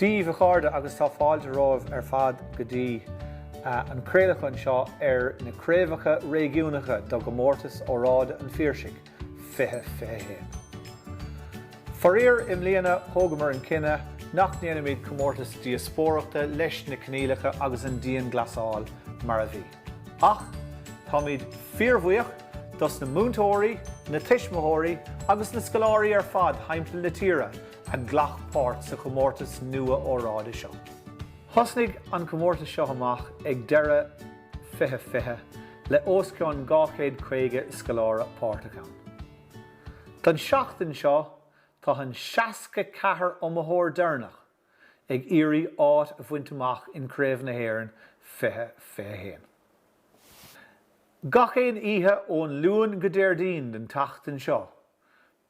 Dia daoibh a chairde agus tá fáilte romhaibh ar fad go dtí an craolachán seo ar na craobhacha réigiúnacha do gComórtas Óráide an Phiarsaigh 2021. Faraor i mbliana thógamar an cinneadh nach ndéanfaimid comórtas díospóireachta leis na coinníollacha agus an dianghlasáil mar a bhí. Ach táimid fíorbhuíoch dos na múinteoirí, na tuismitheoirí agus na scoláirí ar fad thimpeall na tíre a ghlac páirt sa chomórtas nua óráide seo. Thosnaigh an comórtas seo amach ag deireadh 2020 le os cionn 250 scoláire páirteach ann. Don seachtain seo tá an 64 iomaitheoir deireanach ag iarraidh áit a bhaint amach in Craobh na hÉireann 2021. Gach aon oíche ón Luan go Déardaoin den tseachtain seo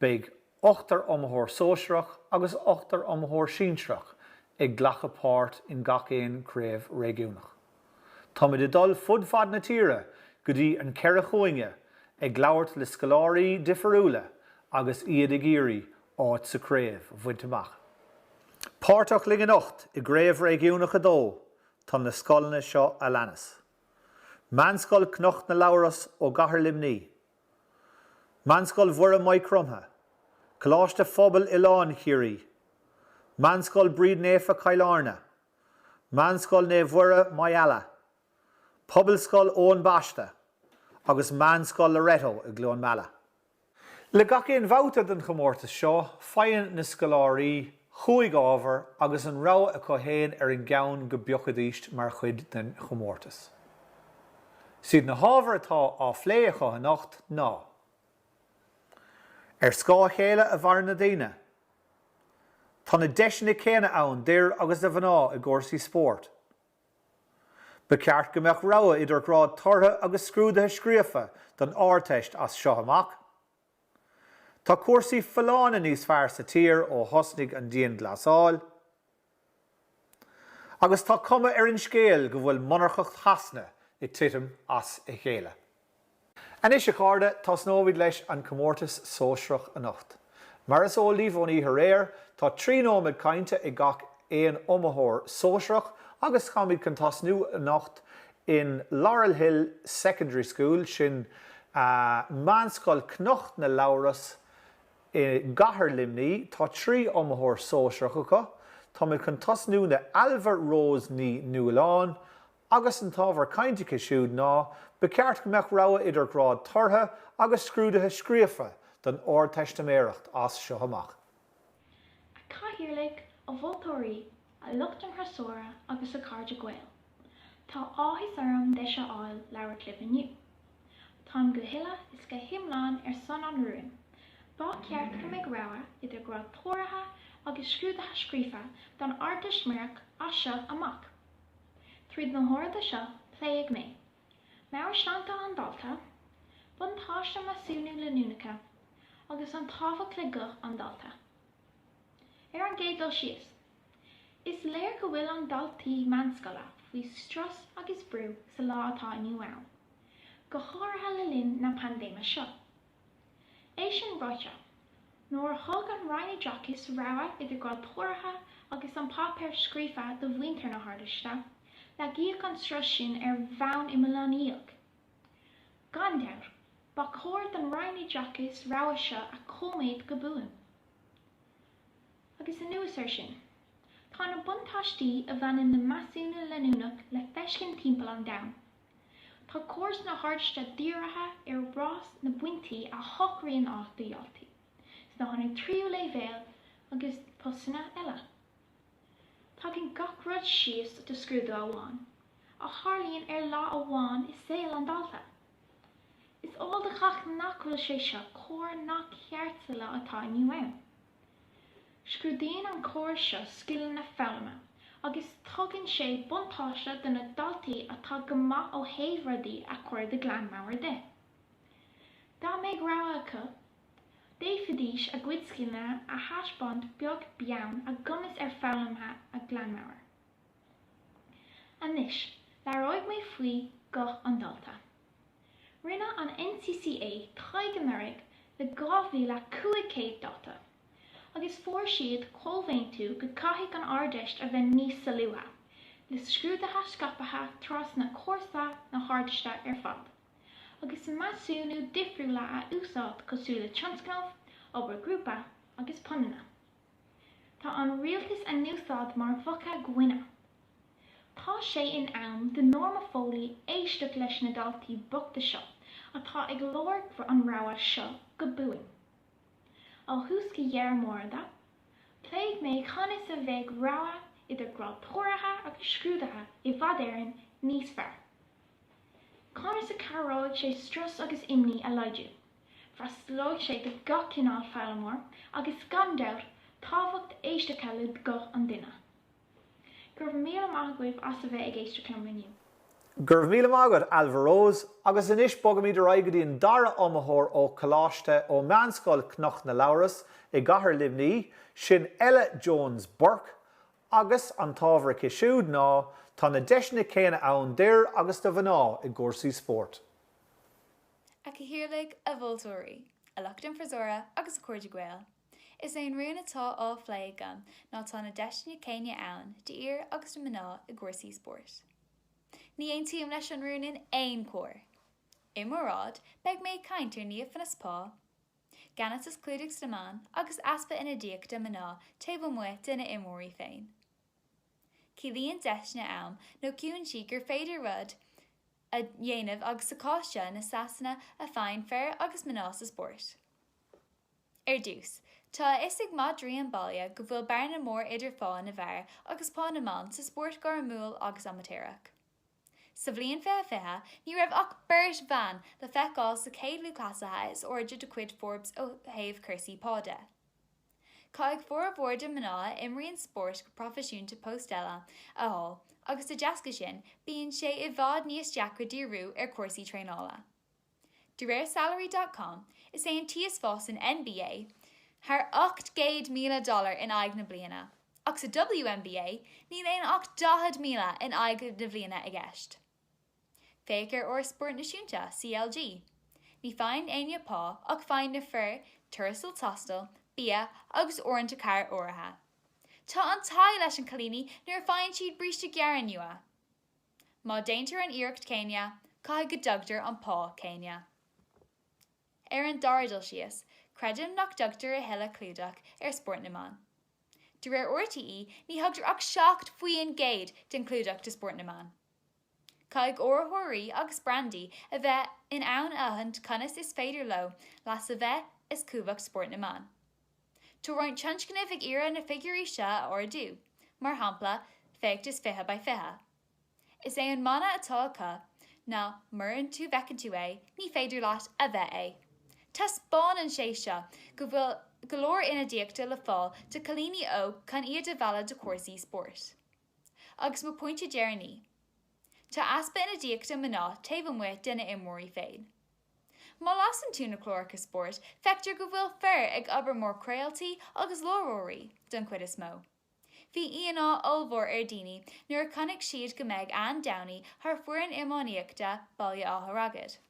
beidh ochtar iomaitheoir sóisearach agus ochtar iomaitheoir sinsearach ag glacadh páirt in gach aon craobh réigiúnach. Táimid ag dul fud fad na tíre go dtí an ceithre chúinne ag labhairt le scoláirí difiriúla agus iad ag iarraidh áit sa craobh a bhaint amach. Páirteach linn anocht i gCraobh Réigiúnach 2 tá na scoileanna seo a leanas, Meánscoil Cnoc na Labhras ó gCathair Luimní, Meánscoil Mhuire Maigh Chromtha, Coláiste Phobail Oileán Chiarraí, Meánscoil Bríd Naofa Cill Airne, Meánscoil Naomh Mhuire Maigh Eala, Pobalscoil Eoin Baiste agus Meánscoil Loreto i gCluain Meala. Le gach aon bhabhta den chomórtas seo, faigheann na scoláirí chúig ábhar agus an rogha acu fhéin ar an gceann go bpiocfaidís mar chuid den chomórtas. 'Siad na hábhair atá á phlé acu anocht ná. Ar scáth a chéile a mhaireann na daoine? Tá na deiseanna céanna ann d'fhir agus do mhná i gcúrsaí spóirt. Ba cheart go mbeadh rogha idir grád tortha agus scrúduithe scríofa don Ardteist as seo amach. Tá cúrsaí folláine níos fearr sa tír ó thosnaigh an dianghlasáil. Agus tá cuma ar an scéal go bhfuil monarcacht Shasana ag titim as a chéile. Anois, a chairde, tosnóimid leis an comórtas sóisearach anocht. Mar is eol daoibh ón oíche aréir, tá 3 nóiméad cainte ag gach aon iomaitheoir sóisearach agus táimid chun tosnú anocht in Laurel Hill Secondary School, sin Meánscoil Cnoc na Labhras i gCathair Luimní. Tá 3 iomaitheoir sóisearach acu. Táimid chun tosnú le Ailbhe Rose Ní Nualláin Agus an t-ábhar cainte aici siúd ná, ba cheart go mbeadh rogha idir grád tortha agus scrúduithe scríofa don Ardteistiméireacht as seo amach. A Chathaoirligh, a mholtóirí, a lucht an fhreasúra agus a chairde Gael. Tá áthas orm deis a fháil labhairt libh inniu. Táim go huile is go hiomlán ar son an rúin. Ba cheart go mbeadh rogha idir grád tortha agus scrúduithe scríofa don Ardteistiméireacht as seo amach. Tríd na huaireanta seo, pléifidh mé, meabhairshláinte an dalta, buntáiste measúnú leanúnacha agus an tábhacht le guth an dalta. Ar an gcéad dul síos, is léir go bhfuil an daltaí meánscoile faoi strus agus brú sa lá atá inniu ann, go háirithe le linn na paindéime seo. É sin ráite, nuair a thug an Roinn Oideachais rogha idir grád tortha agus an páipéar scríofa do mhuintir na hArdeiste, lagaíodh an strus sin ar bhonn iomlánaíoch. Gan dabht, ba chóir don Roinn Oideachais rogha seo a choiméad go buan. Agus anuas air sin, tá na buntáistí a bhaineann le measúnú leanúnach le feiscint timpeall an domhain. Tá córas na hArdeiste dírithe ar rás na bpointí a shocraíonn áit do dhaltaí sna hionaid tríú léibhéal agus postanna eile. Tagann gach rud síos do scrúdú amháin, a tharlaíonn ar lá amháin i saol an dalta. Is eol do chách nach bhfuil sé seo cóir ná ceart sa lá atá inniu ann. Scrúdaíonn an córas seo scileanna foghlama agus tugann sé buntáiste do na daltaí atá go maith ó thaobh rudaí a chur de ghlanmheabhair de. Dá mbeadh rogha acu, d'fhéadfaidís a gcuid scileanna a thaispeáint beag beann a gcumas ar foghlamtha a glanmheabhair. Anois, labhróidh mé faoi ghuth an dalta. Rinne an NCCA taighde anuraidh le 2,500 dalta. Agus fuair siad comhaontú go caithfidh an Ardeist a bheith níos solúbtha, le scrúduithe scaipthe trasna cúrsa na hArdeiste ar fad, agus measúnú difriúla a úsáid cosúil le tionscnaimh, obair grúpa agus punanna. Tá an rialtas a n-úsáid mar mhuca guine. Tá sé in am do Norma Foley éisteacht leis na daltaí bochta seo atá ag lorg an rogha seo go buan. Ó thús go deireadh m'óráide, pléifidh mé conas a bheidh rogha idir gráid tóraithe agus scrúduithe i bhfad Éireann níos fearr. Conas a cabhróidh sé strus agus imní a laghdú. Freastalóidh sé do gach cineál foghlaimeoir agus gan dabht, tábhacht éisteachta le guth an duine. Go raibh míle maith agaibh as a bheith ag éisteacht liom inniu. Go raibh míle maith agat, Ailbhe Rose. Agus anois bogaimid ar aghaidh go dtí an dara iomaitheoir ó Choláiste, ó Meánscoil Chnoc na Labhras i gCathair Luimní, sin Ella Jones Burke. Agus an t-ábhar aici siúd ná, tá na deiseanna céanna ann d'fhir agus do mhná i gcúrsaí spóirt. A Chathaoirligh, a mholtóirí, a lucht an fhreasúra agus a chairde Gael. Is é an rún atá á phlé agam ná tá na deiseanna céanna ann d'fhir agus do mhná i gcúrsaí spóirt. Ní aontaím leis an rún in aon chor! I m'óráid, beidh mé ag caint ar neamhionannas pá, ganntanas clúdaigh sna meáin agus easpa ionadaíochta mná taobh amuigh de na imreoirí féin. Ciallaíonn deiseanna am nó cúinsí gur féidir rud a dhéanamh agus sa chás seo na seasanna a faigheann fir agus mná sa spórt. Ar dtús, tá a fhios ag madraí an bhaile go bhfuil bearna mór idir phá na bhfear agus pá na mban sa spórt gairmiúil agus amaitéarach. Sa bhliain 2020, ní raibh ach beirt bhan le feiceáil sa 100 lúthchleasaithe is airde de chuid Forbes ó thaobh cúrsaí pá de. Caithfidh formhór de mná a imríonn spórt go proifisiúnta post eile a fháil agus de dheasca sin, bíonn sé i bhfad níos deacra díriú ar chúrsaí traenála. De réir Salary dot com, is é an t-íosphá san NBA thar $800,000 dollar in aghaidh na bliana, ach sa WNBA níl aon ach 40,000 in aghaidh na bliana i gceist. Féach ar ár spórt náisiúnta, CLG. Ní faigheann éinne pá ach faigheann na fir tuarastal taistil, bia agus uaireanta carr áirithe. Tá an t-ádh leis an cailíní nuair a faigheann siad bríste gearr nua. Má déantar an iarracht céanna, caithfidh go dtugtar an pá céanna. Ar an dara dul síos, creidim nach dtugtar a thuilleadh clúdach ar spórt na mban. De réir RTÉ, ní thugtar ach 7% den clúdach do spórt na mban. Caithfidh áiritheoirí agus brandaí a bheith in ann a aithint conas is féidir leo leas a bheith as cumhacht spórt na mban. Tá roinnt tionscnamh ag iarraidh na figiúirí seo a ardú, mar shampla feachtas 20 by 20. Is é an mana atá acu ná muran tú bhfeiceann tú é, ní féidir leat a bheith é. Taispeánann sé seo go bhfuil go leor ionadaíochta le fáil do cailíní óg chun iad a mhealladh do chúrsaí spóirt. Agus mo pointe deireanaí. Tá easpa ionadaíochta mná taobh amuigh de na imreoirí féin. Má lasann tú na cláracha spóirt, feictear go bhfuil fir ag obair mar chraoltaí agus láithreoirí, don chuid is mó. Bhí ionadh ollmhór ar daoine nuair a chonaic siad go mbeidh Ann Downey thar foireann iománaíochta Baile Átha Ragad.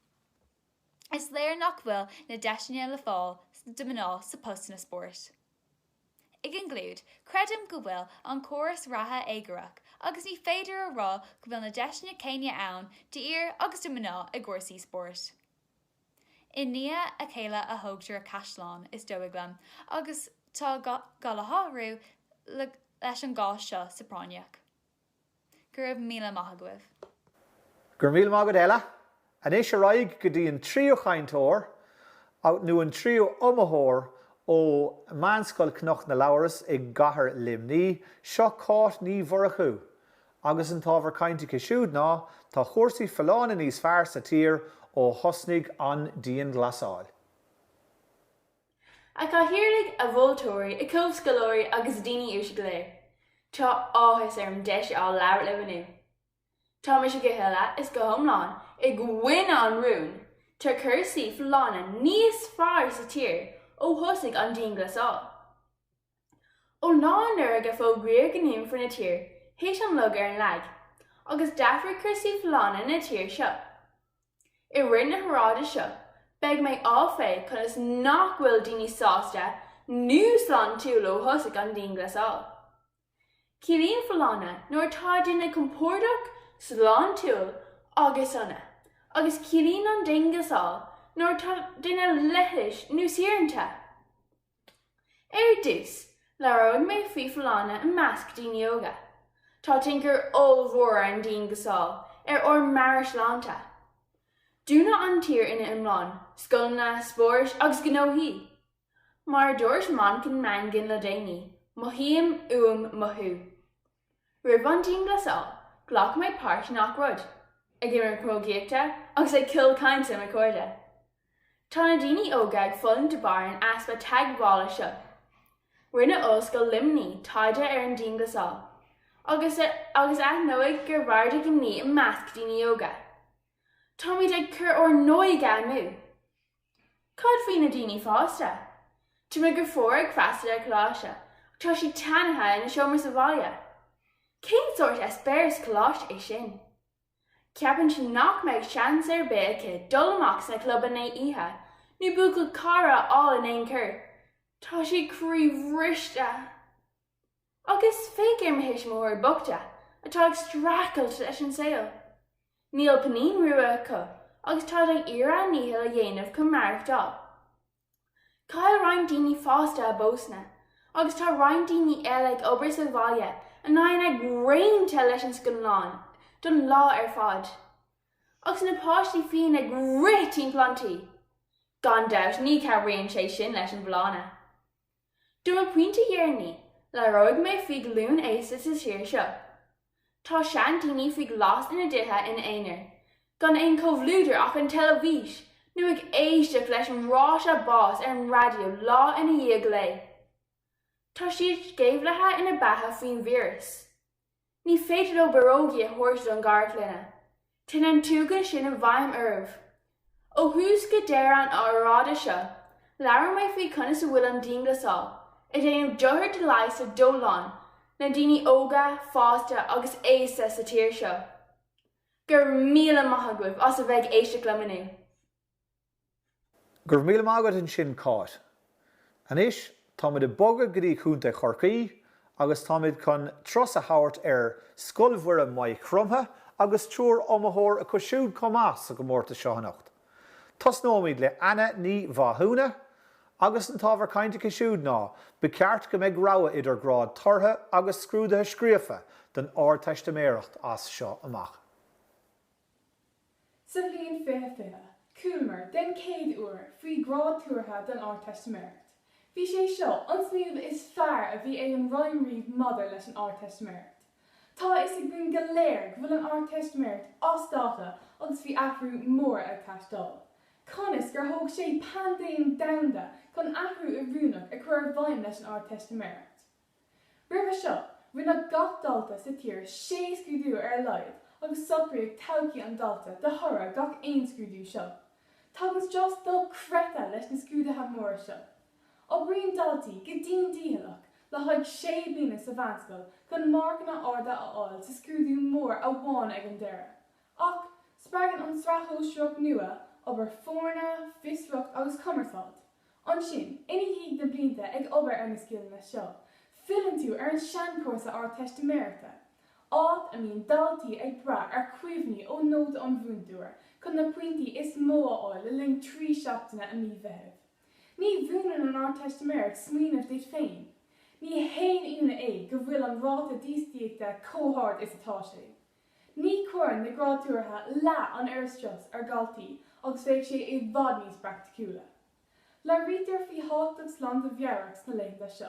Is léir nach bhfuil na deiseanna le fáil do mná sa postanna spóirt. I gconclúid, creidim go bhfuil an córas reatha éagórach agus ní féidir a rá go bhfuil na deiseanna céanna ann d'fhir agus do mhná i gcúrsaí spóirt. I ndiaidh a chéile a thógtar a caisleán, is dóigh liom, agus tá gá le hathrú leis an gcás seo sa práinneach. Go raibh míle maith agaibh. Go raibh míle maith agat Ella. Anois ar aghaidh go dtí an tríú chainteoir, nó an tríú iomaitheoir ó Meánscoil Chnoc na Labhras i gCathair Luimní, seo Cáit Ní Mhurchú. Agus an t-ábhar cainte aici siúd ná, tá cúrsaí folláine níos fearr sa tír ó thosnaigh an dianghlasáil. A Chathaoirligh, a mholtóirí, a chomhscoláirí agus a daoine uaisle go léir. Tá áthas orm deis a fháil labhairt libh inniu. Tá mise go huile is go hiomlán i gcoinne an rúin, tá cúrsaí folláine níos fearr sa tír ó thosaigh an dianghlasáil. Ón lá anuraidh a fógraíodh go ndúnfar na tír, thit an lug ar an lag, agus d'athraigh cúrsaí folláine na tíre seo. I rith na hóráide seo, beidh mé á phlé conas nach bhfuil daoine sásta nó sláintiúil ó thosaigh an dianghlasáil. Ciallaíonn folláine nuair atá duine compordach, sláintiúil agus sona, agus ciallaíonn an dianghlasáil nuair atá duine leithlis nó soineanta. Ar dtús, labhróidh mé faoi folláine i measc daoine óga. Tá tionchar ollmhór ar an dianghlasáil ar ár meabhairshláinte. Dúnadh an tír ina iomlán, scoileanna, spóirt agus gnóthaí. Mar a dúirt Manchán Mangan le déanaí, mothaím uaim mothú. Roimh an dianghlasáil, ghlac mé páirt i ngach rud, ag imirt camógaíochta agus ag caolchaint le mo chairde. Tá na daoine óga ag fulaingt de bharr an easpa teagmhála seo. Rinne Ollscoil Luimnigh taighde ar an dianghlasáil, agus agus aithníodh gur mhardaigh imní i measc daoine óga. Táimid ag cur ár n-óige amú. Cad faoi na daoine fásta? Tá mo dheirfiúr ag freastal ar choláiste ach tá sí teannaithe ina seomra sa bhaile. Cén sórt eispéireas coláiste é sin? Ceapann sí nach mbeidh seans ar bith aici dul amach sna clubanna oíche nó buachaill cara a fháil in aon chor. Tá sí croíbhriste. Agus féach ar mo thuismitheoirí bochta atá ag streachailt leis an saol. Níl pingin rua acu agus táid ag iarraidh a ndícheall a dhéanamh chun maireachtáil. Chaill roinnt daoine fásta a bpostanna agus tá roinnt daoine eile ag obair sa bhaile a n-aghaidheanna greanta leis an scáileán don lá ar fad. Agus na páistí féin ag rith timpeall an tí! Gan dabht ní chabhraíonn sé sin leis an bhfolláine. Do mo phointe dheireanaí, labhróidh mé faoi ghlúin aosta sa tír seo. Tá seandaoine faoi ghlas ina dtithe ina aonar, gan aon chomhluadar ach an teilifís nó ag éisteacht leis an rása báis ar an raidió lá ina dhiaidh lae. Tá siad sceimhlithe ina beatha faoin víreas. Ní féidir leo barrógaí a thabhairt don gcara clainne. Téann an t-uaigneas sin i bhfeidhm orthu. Ó thús go deireadh an oráide seo, labhair mé faoi conas a bhfuil an dianghlasáil ag déanamh dochar do leigheas do d'fholláine na ndaoine óga, fásta agus aosta sa tír seo. Go raibh míle maith agaibh as a bheith ag éisteacht liom inniu. Go raibh míle maith agat ansin Cáit. Anois, táimid ag bogadh go dtí Contae Chorcaí agus táimid chun turas a thabhairt ar Scoil Mhuire Maigh Chromtha agus triúr iomaitheoir acu siúd chomh maith sa gcomórtas seo anocht. Tosnóimid le Anna Ní Mhathúna agus an t-ábhar cainte aici siúd ná ba cheart go mbeidh rogha idir gráid tuartha agus scrúduithe scríofa don Ardteistiméireacht as seo amach. Sa bhliain 2020, chualamar den chéad uair faoi ghráid tuartha don Ardteistiméireacht. Bhí sé seo an smaoineamh is fearr a bhí ag an Roinn riamh maidir leis an Ardteistiméireacht. Tá a fhios againn go léir go bhfuil an Ardteistiméireacht as dáta agus bhí athrú mór ag teastáil. Conas gur thóg sé paindéim domhanda chun athrú oiriúnach a chur i bhfeidhm leis an Ardteistiméireacht? Roimhe seo, rinne gach dalta sa tír sé scrúdú ar a laghad agus socraíodh todhchaí an dalta de thoradh gach aon scrúdú seo. Tagann strus dochreidte leis na scrúduithe móra seo. Oibríonn daltaí go dian dícheallach le haghaidh sé bliana sa mheánscoil chun marcanna arda a fháil sa scrúdú mór amháin ag an deireadh. Ach, spreagann an tSraith Shóisearach nua obair foirne, fiosracht agus cumarsáid. Ansin, ina dhiaidh na blianta ag obair ar na scileanna seo, filleann tú ar an seanchúrsa Ardteistiméireachta, áit a mbíonn daltaí ag brath ar chuimhní ó nóta an mhúinteora chun na pointí is mó a fháil le linn 3 seachtaine i mí Mheithimh. Ní mhúineann an Ardteistiméireacht smaoineamh duit féin. Ní haon ionadh é go bhfuil an ráta dífhostaíochta chomh hard is atá sé. Ní chuireann na gráid tuartha leath an oiread strus ar dhaltaí agus bheadh sé i bhfad níos praiticiúla. Labhraítear faoi thábhacht sláinte mheabhrach sna laethanta seo,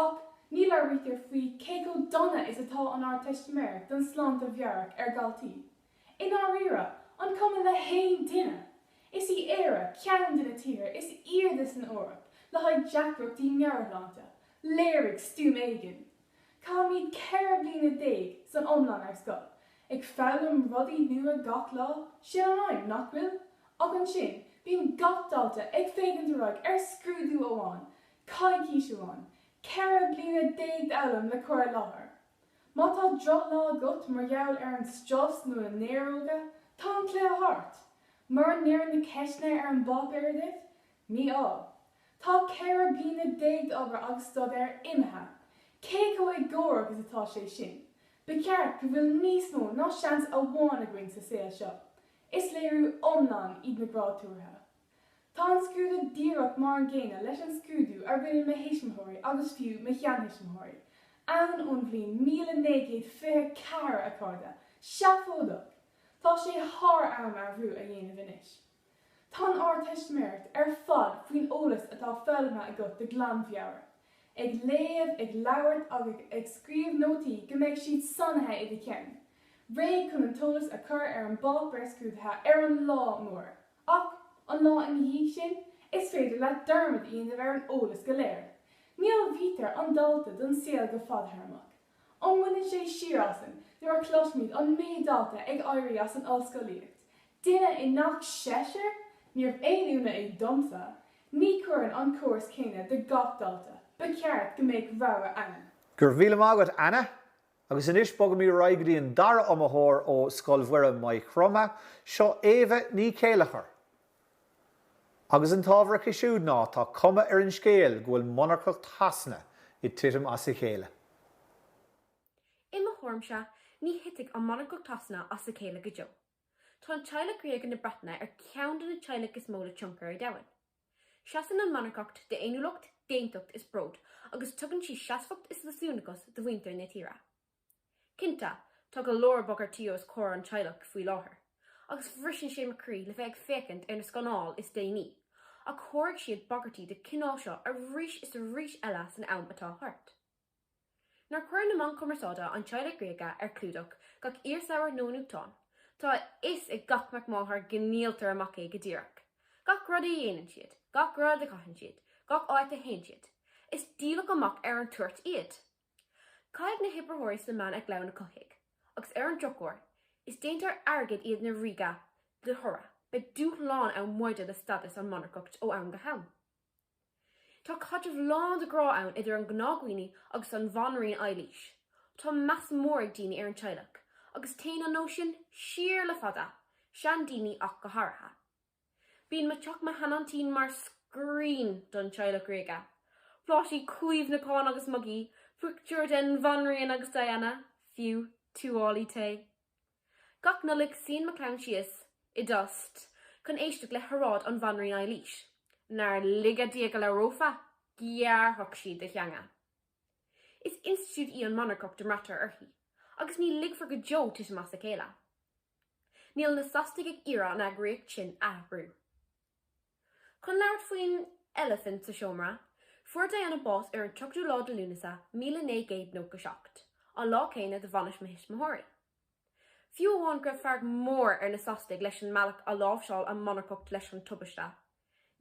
ach ní labhraítear faoi cé chomh dona is atá an Ardteistiméireacht don sláinte mheabhrach ar dhaltaí. I ndáiríre, an cuma le haon duine? Is í Éire ceann de na tíortha is airde san Eoraip le haghaidh deacrachtaí meabhairshláinte. Léirigh stuaim éigin! Caithimid 14 bliana san iomlán ar scoil, ag foghlaim rudaí nua gach lá, sin an aidhm, nach bhfuil? Ach ansin, bíonn gach dalta ag féachaint ar aghaidh ar scrúdú amháin, coicís amháin, 14 bliana d'fhoghlaim le cur i láthair. Má tá drochlá agat mar gheall ar an strus nó na néaróga, tá an cluiche thart. Mura n-oireann na ceisteanna ar an bpáipéar duit, mí-ádh. Tá 14 bliana d'obair agus staidéar imithe. Cé chomh éagórach is atá sé sin? Ba cheart go bhfuil níos mó ná seans amháin againn sa saol seo. Is léiriú iomlán iad na gráid tuartha. Tá an scrúdú díreach mar an gcéanna leis an scrúdú a rinne mo thuismitheoirí agus fiú mo sheanthuismitheoirí, ann ón bhliain 1924, a chairde! Seafóideach! Tá sé thar am athrú a dhéanamh anois. Tá an Ardteistiméireacht ar fad faoin eolas atá foghlamtha agat de ghlanmheabhair. Ag léamh, ag labhairt agus ag scríobh nótaí go mbeidh siad sannaithe i do cheann. Réidh chun an t-eolas a chur ar an bpáipéar scrúdaithe ar an lá mór. Ach, an lá ina dhiaidh sin, is féidir leat dearmad a dhéanamh ar an eolas go léir. Ní ullmhaítear an dalta don saol go fadthéarmach. An mbaineann sé siar asainn nuair a chloisimid an méid dalta ag éirí as an ollscolaíocht? Duine i ngach seisear? Níorbh aon ionadh é domsa. Ní chuireann an córas céanna do gach dalta. Ba cheart go mbeadh rogha ann. Go raibh míle maith agat, Anna. Agus anois bogaimid ar aghaidh go dtí an dara iomaitheoir ó Scoil Mhuire, Maigh Chromtha. Seo Éabha Ní Chéilleachair. Agus an t-ábhar aici siúd ná tá cuma ar an scéal go bhfuil monarcacht Shasana ag titim as a chéile. I mo thuairimse, ní thitfidh an monarcacht Shasana as a chéile go deo. Tá an teaghlach ríoga na Breataine ar ceann de na teaghlaigh is mó le tionchar ar domhan. Seasann an monarcacht d'fhéiniúlacht, d'aontacht is bród agus tugann sí seasmhacht is náisiúnachas do mhuintir na tíre. Cinnte, tá go leor bagairtí os comhair an teaghlach faoi láthair, agus briseann sé mo chroí le bheith ag féachaint ar na scannáin is déanaí, ach sháraigh siad bagairtí de chineál seo arís is arís eile san am atá thart. Nuair a chuireann na meáin chumarsáide an teaghlach ríoga ar chlúdach gach irisleabhar nó nuachtáin, tá a fhios ag gach mac máthar go ndíoltar amach é go díreach. Gach rud a dhéanann siad, gach rud a chaitheann siad, gach áit a théann siad, is díoladh amach ar an toirt iad. Caithfidh na hoibritheoirí sna meáin a gclann a chothú, agus ar an drochuair, is déantóir airgid iad na ríoga de thoradh, beidh dúshlán ann maidir le stadas an monarcacht ó am go ham. Tá caidreamh lán de ghrá ann idir an gnáthdhaoine agus an Bhanríon Eilís. Tá meas mór ag daoine ar an teaghlach, agus téann an nós sin siar le fada, seandaoine ach go háirithe. Bíonn mo teach mo sheanaintín mar scrín don teaghlach ríoga. Plátaí cuimhneacháin agus mugaí, pictiúir den Bhanríon agus Diana, fiú tuáillí tae. Gach Nollaig suíonn mo chlann síos i dtost chun éisteacht le horáid an Bhanríon Eilís. Nár lige Dia go labhrófá, ghearrfadh siad do theanga. Is institiúid í an mhonarcacht a mbraitear uirthi, agus ní ligfear go deo titim as a chéile. Níl na Sasanaigh ag iarraidh an eagraíocht sin a athrú. Chun labhairt faoin eilifint sa seomra, fuair Diana bás ar an 30ú lá de Lúnasa 1997, an lá céanna de bhainis mo thuismitheoirí. Fiú amháin go raibh fearg mór ar na Sasanaigh leis an mbealach a láimhseáil an monarcacht leis an tubaiste,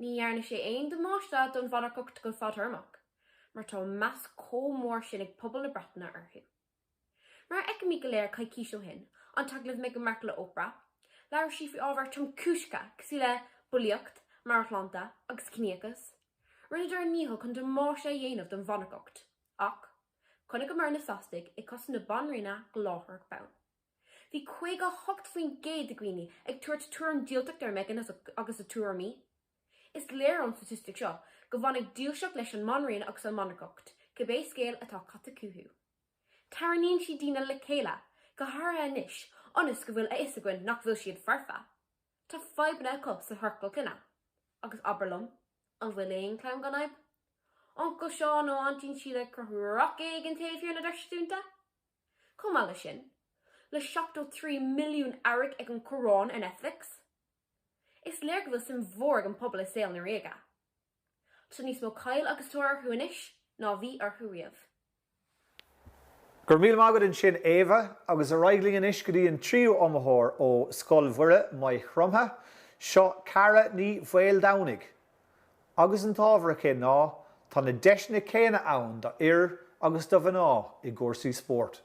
ní dhearna sé aon damáiste don mhonarcacht go fadtéarmach, mar tá meas chomh mór sin ag pobal na Breataine orthu. Mar a fheicimid go léir coicís ó shin, an t-agallamh Meghan Markle le Oprah, labhair sí faoi ábhair tromchúiseacha cosúil le bulaíocht, meabhairshláinte agus ciníochas. Rinneadar a ndícheall chun damáiste a dhéanamh don mhonarcacht, ach chonaiceamar na Sasanaigh ag cosaint na banríona go láithreach bonn. Bhí 58% de dhaoine ag tabhairt tuairim diúltach ar Meghan agus a tuairimí. Is léir ón staitistic seo go bhfanfaidh dílseacht leis an mbanríon agus an monarcacht, cibé scéal atá caite chucu. Tarraingíonn sí daoine le chéile, go háirithe anois, ionas go bhfuil a fhios againn nach bhfuil siad foirfe. Tá fadhbanna acu sa chiorcal clainne. Agus abair liom, an bhfuil aon chlann gan fhadhb? Uncail Seán nó Aintín Síle ag cruthú rac éigin taobh thiar na doirse dúnta? Chomh maith leis sin, le 73 milliún amharc ag an Choróin ar Netflix, is léir go bhfuil suim mhór ag an pobal i saol na ríoga. Tá níos mó caill agus tóir orthu anois ná bhí orthu riamh. Go raibh míle maith agat ansin Éabha, agus ar aghaidh linn anois go dtí an tríú iomaitheoir ó Scoil Mhuire, Maigh Chromtha. Seo Cara Ní Mhaoldomhnaigh. Agus an t-ábhar aici ná tá na deiseanna céanna ann do fhir agus do mhná i gcúrsaí spóirt.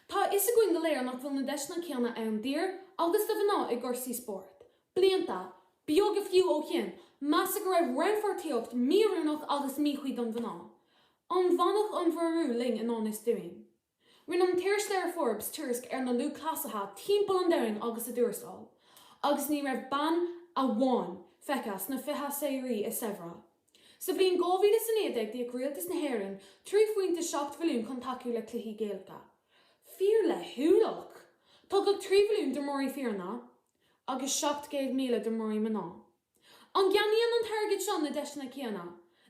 Tá a fhios againn go léir nach bhfuil na deiseanna céanna ann d'fhir agus do mhná i gcúrsaí spóirt. Blianta beaga fiú ó shin, measadh go raibh rannpháirtíocht mí-oiriúnach agus míchuí don mhná. An bhfanfadh an bharúil linn i ndán fhios dúinn? Rinne an t-irisleabhar Forbes tuairisc ar na lúthchleasaithe timpeall an domhain agus a dtuarastail, agus ní raibh bean amháin. Feicthe sna 20 saothraí is saibhre. Sa bhliain 2019 d'íoc Rialtas na hÉireann 3.7 mhilliún chun tacú le cluichí Gaelacha. Fíorfhlaithiúlach! Tugadh 3 mhilliún d'imreoirí fireanna agus 700,000 d'imreoirí mná. An gceannaíonn an t-airgead seo na deiseanna céanna?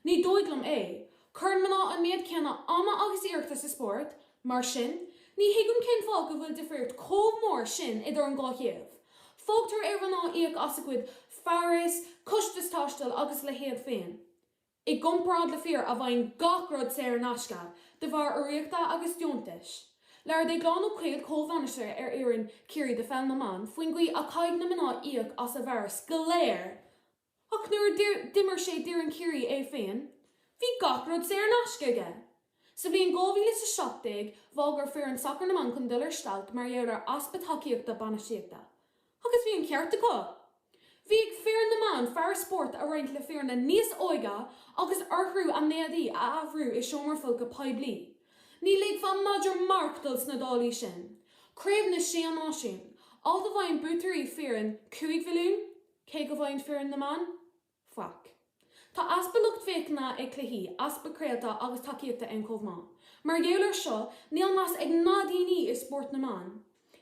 Ní dóigh liom é. Cuireann mná an méad céanna ama agus iarrachta sa spórt, mar sin, ní thuigim cén fáth go bhfuil difríocht chomh mór sin idir an dhá thaobh. Fágtar ar mhná íoc as a gcuid fearas, costais taistil agus a leithéid féin. I gcomparáid le fir a bhfaigheann gach rud saor in aisce de bharr urraíochta agus deontais. Labhair Déaglán Ó Cuill, comh-bhainisteoir ar fhoireann Chiarraí de pheil na mban, faoin gcaoi a chaithfidh na mná íoc as a bhfearas go léir. Ach nuair a d'imir sé d'fhoireann Chiarraí é féin, bhí gach rud saor in aisce aige! Sa bhliain 2017, bhagair foireann sacair na mban chun dul ar stailc mar gheall ar easpa tacaíochta bainistíochta. Agus bhí an ceart acu! Bhí ag foireann na mban fearas spóirt a roinnt le foirne níos óige agus orthu a n-éadaí a athrú i seomra folctha poiblí. Ní ligfeá madra marc dul sna dálaí sin. Craobh na Sé Náisiún, áit a bhfaigheann buaiteoirí foireann 5 mhilliún, cé go bhfaigheann foireann na mban? Faic. Tá easpa lucht féachana ag cluichí, easpa craolta agus tacaíochta ann chomh maith. Mar gheall air seo, níl meas ag na daoine i spórt na mban.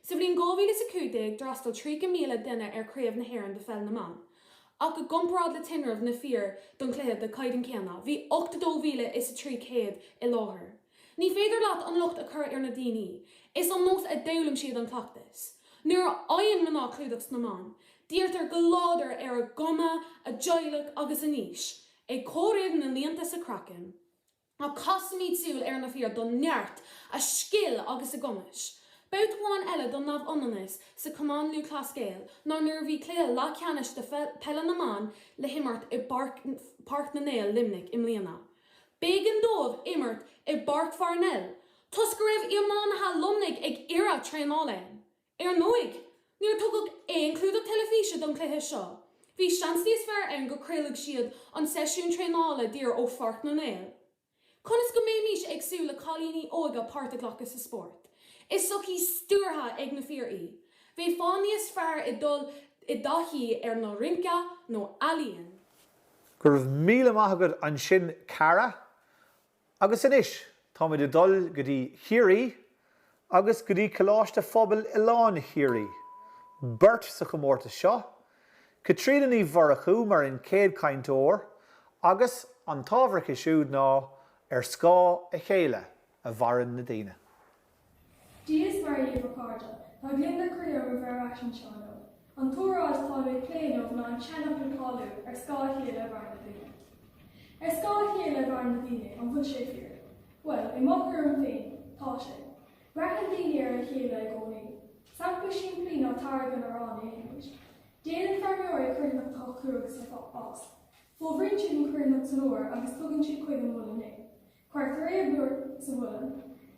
Sa bhliain 2015, d'fhreastail 30,000 duine ar Chraobh na hÉireann de Pheil na mBan. Ach i gcomparáid le tinreamh na fir don chluiche de chaighdeán céanna, bhí 82,300 i láthair. Ní féidir leat an locht a chur ar na daoine, is ón nós a d'fhoghlaim siad an cleachtas. Nuair a fhaigheann mná clúdach sna meáin, díritear go láidir ar a gcuma, a dteaghlach agus a n-aois, ag comhaireamh na líonta sa chraiceann. Ach casaimid súil ar na fir dá neart, a scil agus a gcumais. Babhta amháin eile don neamhionannas sa Chumann Lúthchleas Gael ná nuair a bhí cluiche leathcheannais de Peile na mBan le himirt i bPáirc na nGael, Luimneach, i mbliana. B'éigean dóibh imirt i bPáirc Pharnell toisc go raibh iománaithe Luimnigh ag iarraidh traenáil ann. Ar ndóigh, níor tugadh aon chlúdach teilifíse don chluiche seo. Bhí seans níos fearr ann go craolfadh siad an seisiún traenála díreach ó Pháirc na nGael. Conas go mbeimis ag súil le cailíní óga páirt a ghlacadh sa spórt? Is sochaí stiúrtha ag na fir í. Bheifeá níos fearr ag dul i dtaithí ar an rince nó ealaíon. Go raibh míle maith agat ansin Cara. Agus anois táimid ag dul go dtí Chiarraí agus go dtí Coláiste Phobail Oileán Chiarraí. Beirt sa chomórtas seo, Caitríona Ní Mhurchú mar an chéad chainteoir agus an t-ábhar aici siúd ná Ar Scáth a Chéile a Mhaireann na Daoine. Dia is Muire dhaoibh a chairde, tá gliondar croí orm a bheith ar ais anseo inniu. An t-óráid atá mé ag plé inniu ná an seanfhocal cáiliúil, ar scáth a chéile a mhaireann na daoine. Ar scáth a chéile a mhaireann na daoine, an bhfuil sé fíor? Bhuel, i mo thuairim féin, tá sé. Braitheann daoine ar a chéile i gcónaí. Sampla simplí ná táirgeadh an aráin a ithimid. Déanann feirmeoirí cruithneacht a shocrú agus a fhás. Fómhraíonn siad an chruithneacht san fhómhar agus tugann siad chuig an muileann é. Cuirtear é i blúr sa mhuileann.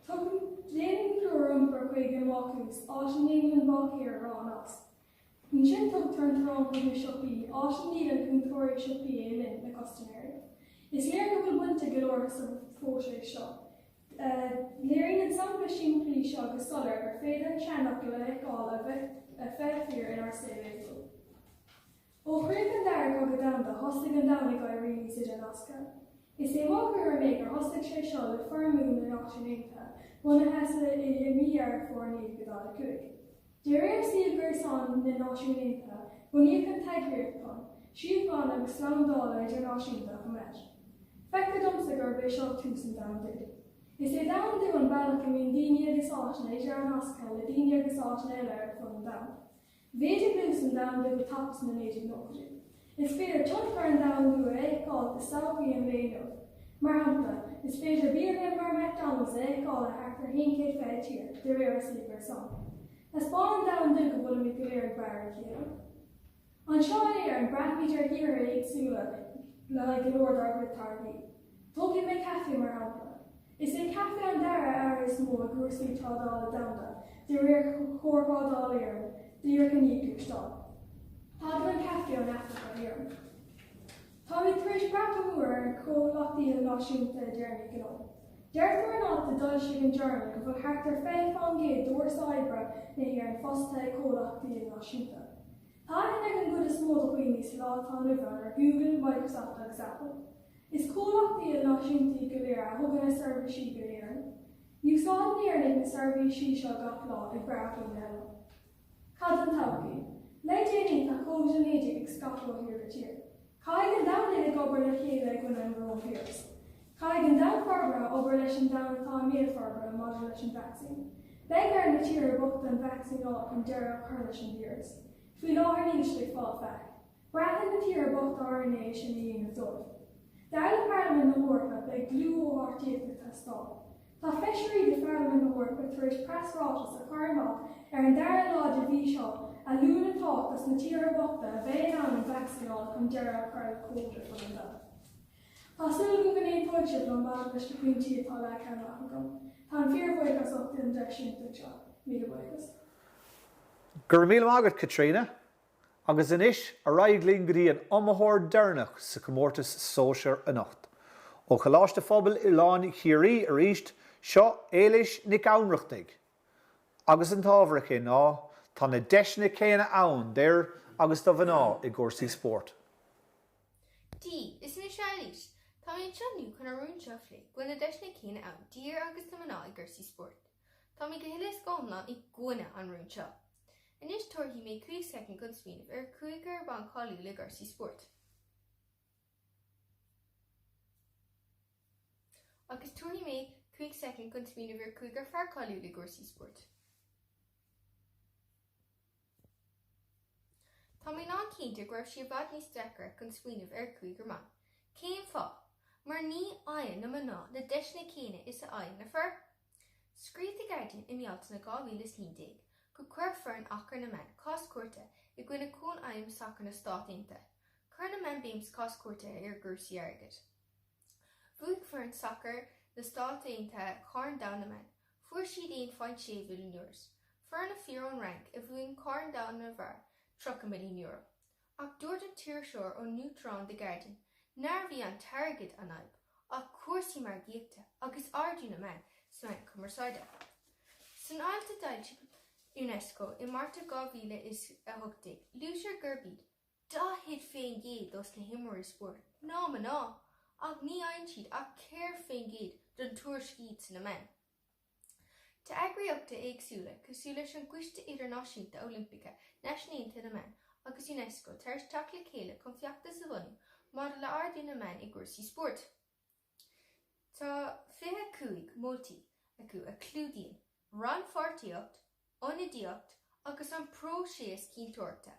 Tugann, déanann an plúr a iompar chuig an mbácús, áit a ndéanann an báicéir arán as. Ansin tugtar an t-arán chuig na siopaí, áit a ndíolann cúntóirí siopaí é linn, na custaiméirí. Is léir go bhfuil baint ag go leor sa phróiseas seo. Léiríonn an sampla simplí seo go soiléir gur féidir an seanfhocal a fheiceáil a bheith fíor inár saol laethúil. Ó chríoch an Dara Cogadh Domhanda thosaigh an domhan ag éirí níos idirnasctha. Is é mo thuairim é gur thosaigh sé seo le foirmiú na Náisiún Aontaithe, bunaithe sa i mí Dheireadh Fómhair 1945. De réir suíomh gréasáin na Náisiún Aontaithe, bunaíodh an t-eagraíocht chun, síocháin agus slándála idirnáisiúnta a choimeád. Feictear domsa gurb é seo tús an domhandú. Is é domhandú an bealach a mbíonn daoine agus áiteanna idirnasctha le daoine agus áiteanna eile ar fud an domhain. Mhéadaigh luas an domhandú go tapa sna 1990idí. Is féidir tionchar an domhandú a fheiceáil i sochaí an lae inniu. Mar shampla, is féidir bialanna mar McDonald's a fheiceáil i thart ar 120 tír, de réir a suíomh gréasáin. Taispeánann domhandú go bhfuilimid go léir ag brath ar a chéile. Anseo in Éirinn, braithimid ar thíortha éagsúla le haghaidh go leor dár gcuid táirgí. Tógfaidh mé caife mar shampla. Is é caife an dara earra is mó i gcúrsaí trádála domhanda, de réir Chóir-Thrádáil Éireann, díreach i ndiaidh gluaisteán. Tagann an caife ón Afraic go hÉirinn. Táimid tar éis brath go mór ar chomhlachtaí ilnáisiúnta i dtéarmaí gnó. Deirtear in alt a d'fhoilsigh an Journal go bhfuil thart ar 20% d'fhórsa oibre na hÉireann fostaithe ag comhlachtaí ilnáisiúnta. Tá aithne ag an gcuid is mó de dhaoine sa lá atá inniu ann ar Google, Microsoft agus Apple. Is comhlachtaí ilnáisiúnta iad go léir a thugann a seirbhísí go hÉirinn. Úsáideann Éireannaigh na seirbhísí seo gach lá, ag brath ar dhaoine eile. Cad don todhchaí? Le déanaí tá Covid-19 ag scaipeadh ó thír go tír. Caithfidh an domhan uilig obair le chéile i gcoinne an gcoróinvíreas. Caithfidh an domhan forbartha obair leis an domhan atá i mbéal forbartha maidir leis an vacsaín. Beidh ar na tíortha bochta an vacsaín a fháil chun deireadh a chur leis an víreas. Faoi láthair níl siad ag fáil faic. Braitheann na tíortha bochta orainn é sin a dhéanamh dóibh. Dar le Parlaimint na hEorpa beidh dlúth-chomhpháirtíocht ag teastáil. Tá feisirí de Pharlaimint na hEorpa tar éis preasráiteas a chur amach ar an dara lá de mhí seo a luann an tábhacht dos na tíortha bochta a bheith in ann an vacsaín a fháil chun deireadh a chur le Covid ar fud an domhain. Tá súil agam go n-aontóidh sibh liom maidir leis na pointí atá leagtha amach agam. Táim fíorbhuíoch as ucht an deis iontach seo. Míle buíochas. Go raibh míle maith agat, Caitríona. Agus anois, ar aghaidh linn go dtí an iomaitheoir deireanach sa chomórtas sóisir anocht. Ó Choláiste Phobail Oileán Chiarraí arís, seo Éilis Nic Ionnrachtaigh. Agus an t-ábhar aici ná, tá na deiseanna céanna ann d'fhir agus do mhná i gcúrsaí spóirt. Dia, is mise Eilís. Tá mé anseo inniu chun an rún seo a phlé, go bhfuil na deiseanna céanna ann d'fhir agus do mhná i gcúrsaí spóirt. Tá mé go huile is go hiomlán i gcoinne an rúin seo. Anois tabharfaidh mé 5 soicind chun smaoineamh ar chúigear ban cáiliúil i gcúrsaí spóirt. Agus tabharfaidh mé 5 soicind chun smaoineamh ar chúigear fear cáiliúil i gcúrsaí spóirt. Tá mé lán cinnte go raibh sé i bhfad níos deacra chun smaoineamh ar chúigear mban. Cén fáth? Mar ní fhaigheann na mná na deiseanna céanna is a fhaigheann na fir. Scríobh The Guardian i mBealtaine 2019 go chuir foireann sacair na mban cás cúirte i gcoinne Cónaidhm Sacair na Stát Aontaithe. Chuir na mban béim sa chás cúirte ar gcúrsaí airgid. Bhuaigh foireann sacair na Stát Aontaithe Corn Domhanda na mBan. Fuair siad €1.6 mhilliún. Fuair na fir ón Fhrainc, a bhuaigh Corn Domhanda na bhFear, €30 milliún. Ach dúirt an t-iriseoir ón nuachtán The Guardian nárbh í an t-airgead an fhadhb, ach cúrsaí margaíochta agus ardú na mban sna meáin chumarsáide. San alt a d'fhoilsigh Unesco i Márta 2018, luaitear gurb iad 40% dos na himreoirí spóirt ná mná, ach ní fhaigheann siad ach 4% den tuairiscí sna meáin. Tá eagraíochtaí éagsúla, cosúil leis an gCoiste Idirnáisiúnta Oilimpeach, Náisiúin Aontaithe na mBan agus Unesco tar éis teacht le chéile chun feachtas a bhunú maidir le ardú na mban i gcúrsaí spóirt. Tá 25 moltaí acu a chlúdaíonn rannpháirtíocht, ionadaíocht agus an próiseas cinnteoireachta.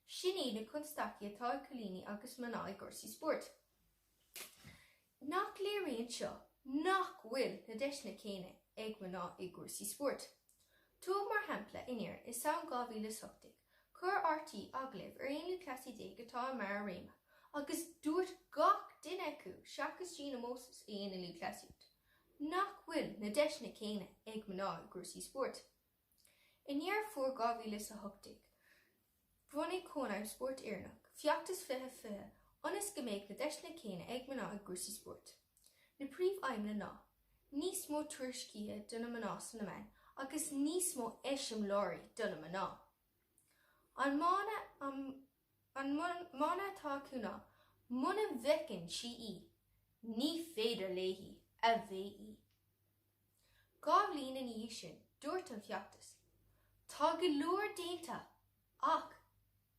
Sin iad na constaicí atá ag cailíní agus mná i gcúrsaí spóirt. Nach léiríonn seo nach bhfuil na deiseanna céanna ag mná i gcúrsaí spóirt? Tóg mar shampla in Éirinn i Samhain 2018, chuir RTÉ agallamh ar 11 lúthchleasaí atá i mbarr a réime agus dúirt gach duine acu, seachas Gina Moses a dhéanann lúthchleasaíocht, nach bhfuil na deiseanna céanna ag mná i gcúrsaí spóirt. I nDeireadh Fómhair 2018, bhunaigh Cónaidhm Spóirt Éireannach Feachtas 2020 ionas go mbeadh na deiseanna céanna ag mná i gcúrsaí spóirt. Na príomhaidhmeanna ná, níos mó tuairiscithe do na mná sna meáin agus níos mó eiseamláirí do na mná. An mana an mana atá acu ná muna bhfeiceann sí í, ní féidir léi a bheith í. 2 bhliain ina dhiaidh sin, dúirt an feachtas, Tá go leor déanta, ach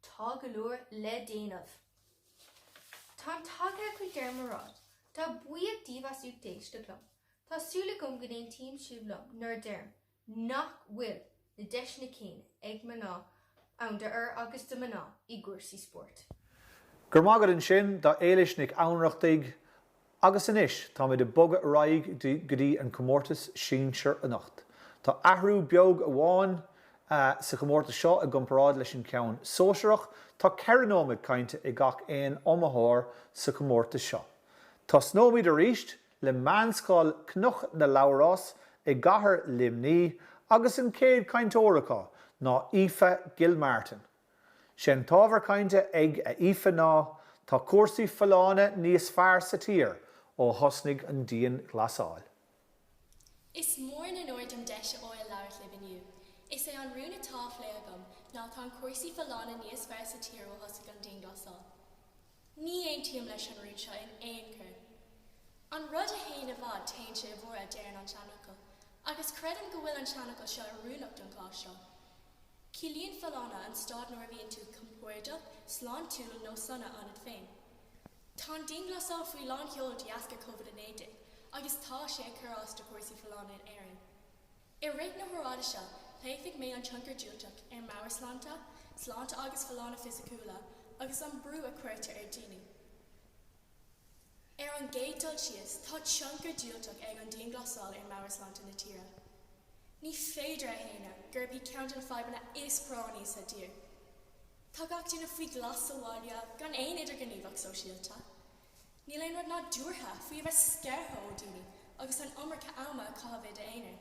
tá go leor le déanamh. Táim tagtha chuig deireadh mo ráid. Tá buíoch díobh as ucht éisteacht liom. Tá súil agam go n-aontaíonn sibh liom nuair a deirim nach bhfuil na deiseanna céanna ag mná ann d'fhir agus do mhná i gcúrsaí spóirt. Go raibh maith agat ansin do Éilis Nic Ionnrachtaigh agus anois táimid ag bogadh ar aghaidh go dtí an comórtas sinsir anocht. Tá athrú beag amháin sa chomórtas seo i gcomparáid leis an ceann sóisearach, tá 4 nóiméad cainte ag gach aon iomaitheoir sa chomórtas seo. Tosnóimid arís le Meánscoil Cnoc na Labhrás i gcathair Luimní agus an chéad chainteoir acu ná Aoife Gilmartin. Sé an t-ábhar cainte ag Aoife ná Tá cúrsaí folláine níos fearr sa tír ó thosnaigh an dianghlasáil. Is mór an onóir dom deis a fháil labhairt libh inniu. Is é an rún atá á phlé agam. ná tá an cúrsaí folláine níos fearr sa tír ó thosaigh an dianghlasáil. Ní aontaím leis an rún seo in aon chor. An rud a théann i bhfad téann sé i bhfuaire a deireann an seanfhocal, agus creidim go bhfuil an seanfhocal seo oiriúnach don chás seo. Ciallaíonn folláine an staid nuair a bhíonn tú compordach, sláintiúil nó sona ionat féin. Tá an dianghlasáil faoi lán sheol de dheasca Covid-19 agus tá sé ag cur as do chúrsaí folláine in Éirinn. I rith na hóráide seo, pléifidh mé an tionchar diúltach ar meabhairshláinte, sláinte agus folláine fisiciúla, agus an brú a chuirtear ar daoine. Ar an gcéad dul síos, tá tionchar diúltach ag an dianghlasáil ar meabhairshláinte na tíre. Ní féidir a shéanadh gurb í ceann de na fadhbanna is práinní sa tír. Tá gach duine faoi ghlas sa bhaile, gan aon idirghníomhacht sóisialta. Níl aon rud nádúrtha faoi a bheith scartha ó daoine agus an iomarca ama a chaitheamh i d'aonar.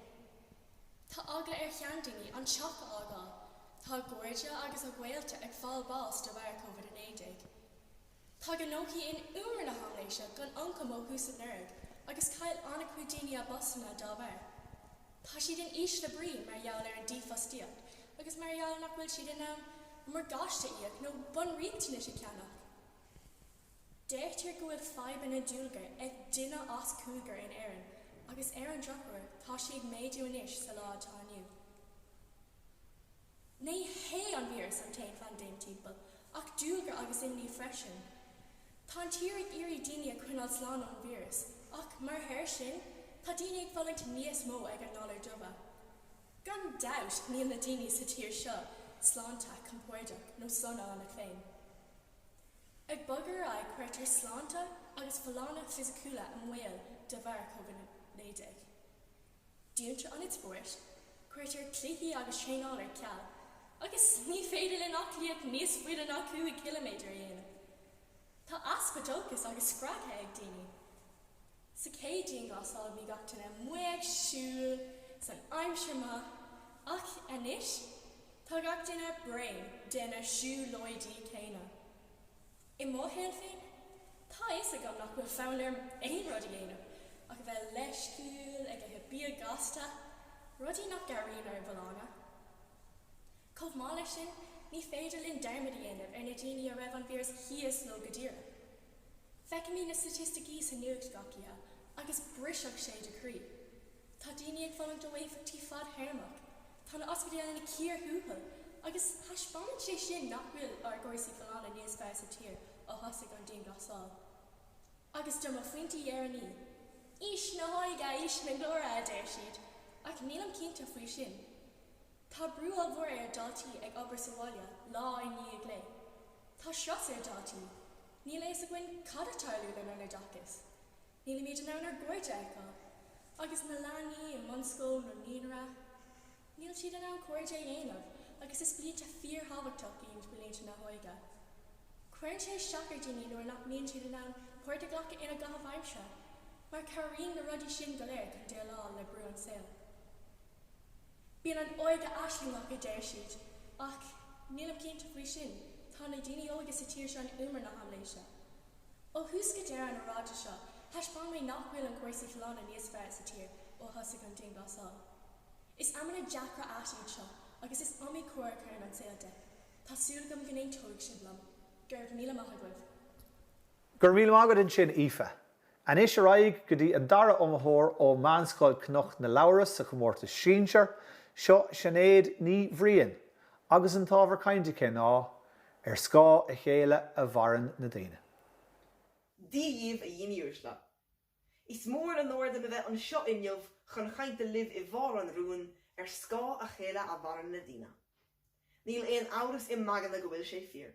Tá eagla ar sheandaoine an teach a fhágáil, tá a gcairde agus a ghaolta ag fáil bás de bharr Covid-19. Tá gnóthaí in umar na haimléise gan ioncam ó thús anuraidh agus chaill an-chuid daoine a bpostanna dá bharr. Tá siad in ísle brí mar gheall ar an dífhostaíocht agus mar gheall nach bhfuil siad in ann morgáiste a íoc nó bunriachtanais a cheannach. Deirtear go bhfuil fadhbanna dúlagair ag duine as cúigear in Éirinn agus ar an drochuair tá sí ag méadú anois sa lá atá inniu. Ní hé an víreas an t-aon phaindéim timpeall ach dúlagar agus imní freisin. Tá an tír ag iarraidh daoine a choinneáil slán ón víreas ach mar thoradh sin tá daoine ag fulaingt níos mó ag an ngalar dubha. Gan dabht níl na daoine sa tír seo sláinte, compordach nó sona ionat féin. Ag bogadh ar aghaidh cuirtear sláinte agus folláine fisiciúla i mbaol de bharr Covid-19. Dúntar ionaid spóirt, cuirtear cluichí agus traenáil ar ceal, agus ní féidir linn aclaíocht níos faide ná 5 chiliméadar a dhéanamh. Tá easpa dóchais agus spreagtha ag daoine. Sa chéad dianghlasáil bhí gach duine amuigh ag siúl san aimsir maith ach anois tá gach duine bréan de na siúlóidí céanna. I mo shaol féin, tá a fhios agam nach bhfuil fonn orm aon rud a dhéanamh ach a bheith leisciúil, ag ithe bia gasta, rudaí nach gcabhraíonn ár bhfolláine. Chomh maith leis sin, ní féidir linn dearmad a dhéanamh ar na daoine a raibh an víreas thíos leo go díreach. Feicimid na staitisticí sa nuacht gach oíche agus brisfeadh sé do chroí. Tá daoine ag fulaingt ó éifeachtaí fadthéarmach, tá na ospidéil ina cíor thuathail agus thaispeánann sé sin nach bhfuil ár gcúrsaí folláine níos fearr sa tír ó thosaigh an dianghlasáil. Agus do mo phointe dheireanaí, aois na hóige aois na glóire a deir siad, ach nílim cinnte faoi sin. Tá brú ollmhór ar daltaí ag obair sa bhaile lá i ndiaidh lae. Tá strus ar daltaí. Níl a fhios againn cad ag tarlú lenár n-oideachas. Nílimid in ann ár gcairde a fheiceáil. Agus na leanaí i mbunscoil nó naíonra, níl siad in ann cairde a dhéanamh agus is blianta fíorthábhachtach iad blianta na hóige. Cuireann sé isteach ar daoine nuair nach mbíonn siad in ann páirt a ghlacadh ina gcaitheamh aimsire, mar cabhraíonn na rudaí sin go léir chun déileáil le brú an saoil. Bíonn an óige aislingeach a deir siad, ach nílim cinnte faoi sin, tá na daoine óga sa tír seo in umar na haimléise. Ó thús go deireadh an oráide seo, thaispeáin mé nach bhfuil an cúrsaí folláine níos fearr sa tír ó thosaigh an dianghlasáil. Is amanna deacra ait iad seo agus is iomaí cor a chuireann an saol de. Tá súil agam go n-aontóidh sibh liom. Go raibh míle maith agaibh. Go raibh míle maith agat ansin Aoife. Anois ar aghaidh go dtí an dara iomaitheoir ó Meánscoil Cnoc na Labhras sa chomórtas sinsear, seo Sinéad Ní Bhriain agus an t-ábhar cainte aici ná Ar scáth a chéile a mhaireann na daoine. Dia dhíbh, a dhaoine uaisle. Is mór an onóir dom a bheith anseo inniu chun chainte libh i bharr an rúin ar scáth a chéile a mhaireann na daoine. Níl aon amhras i m'aigne go bhfuil sé fíor,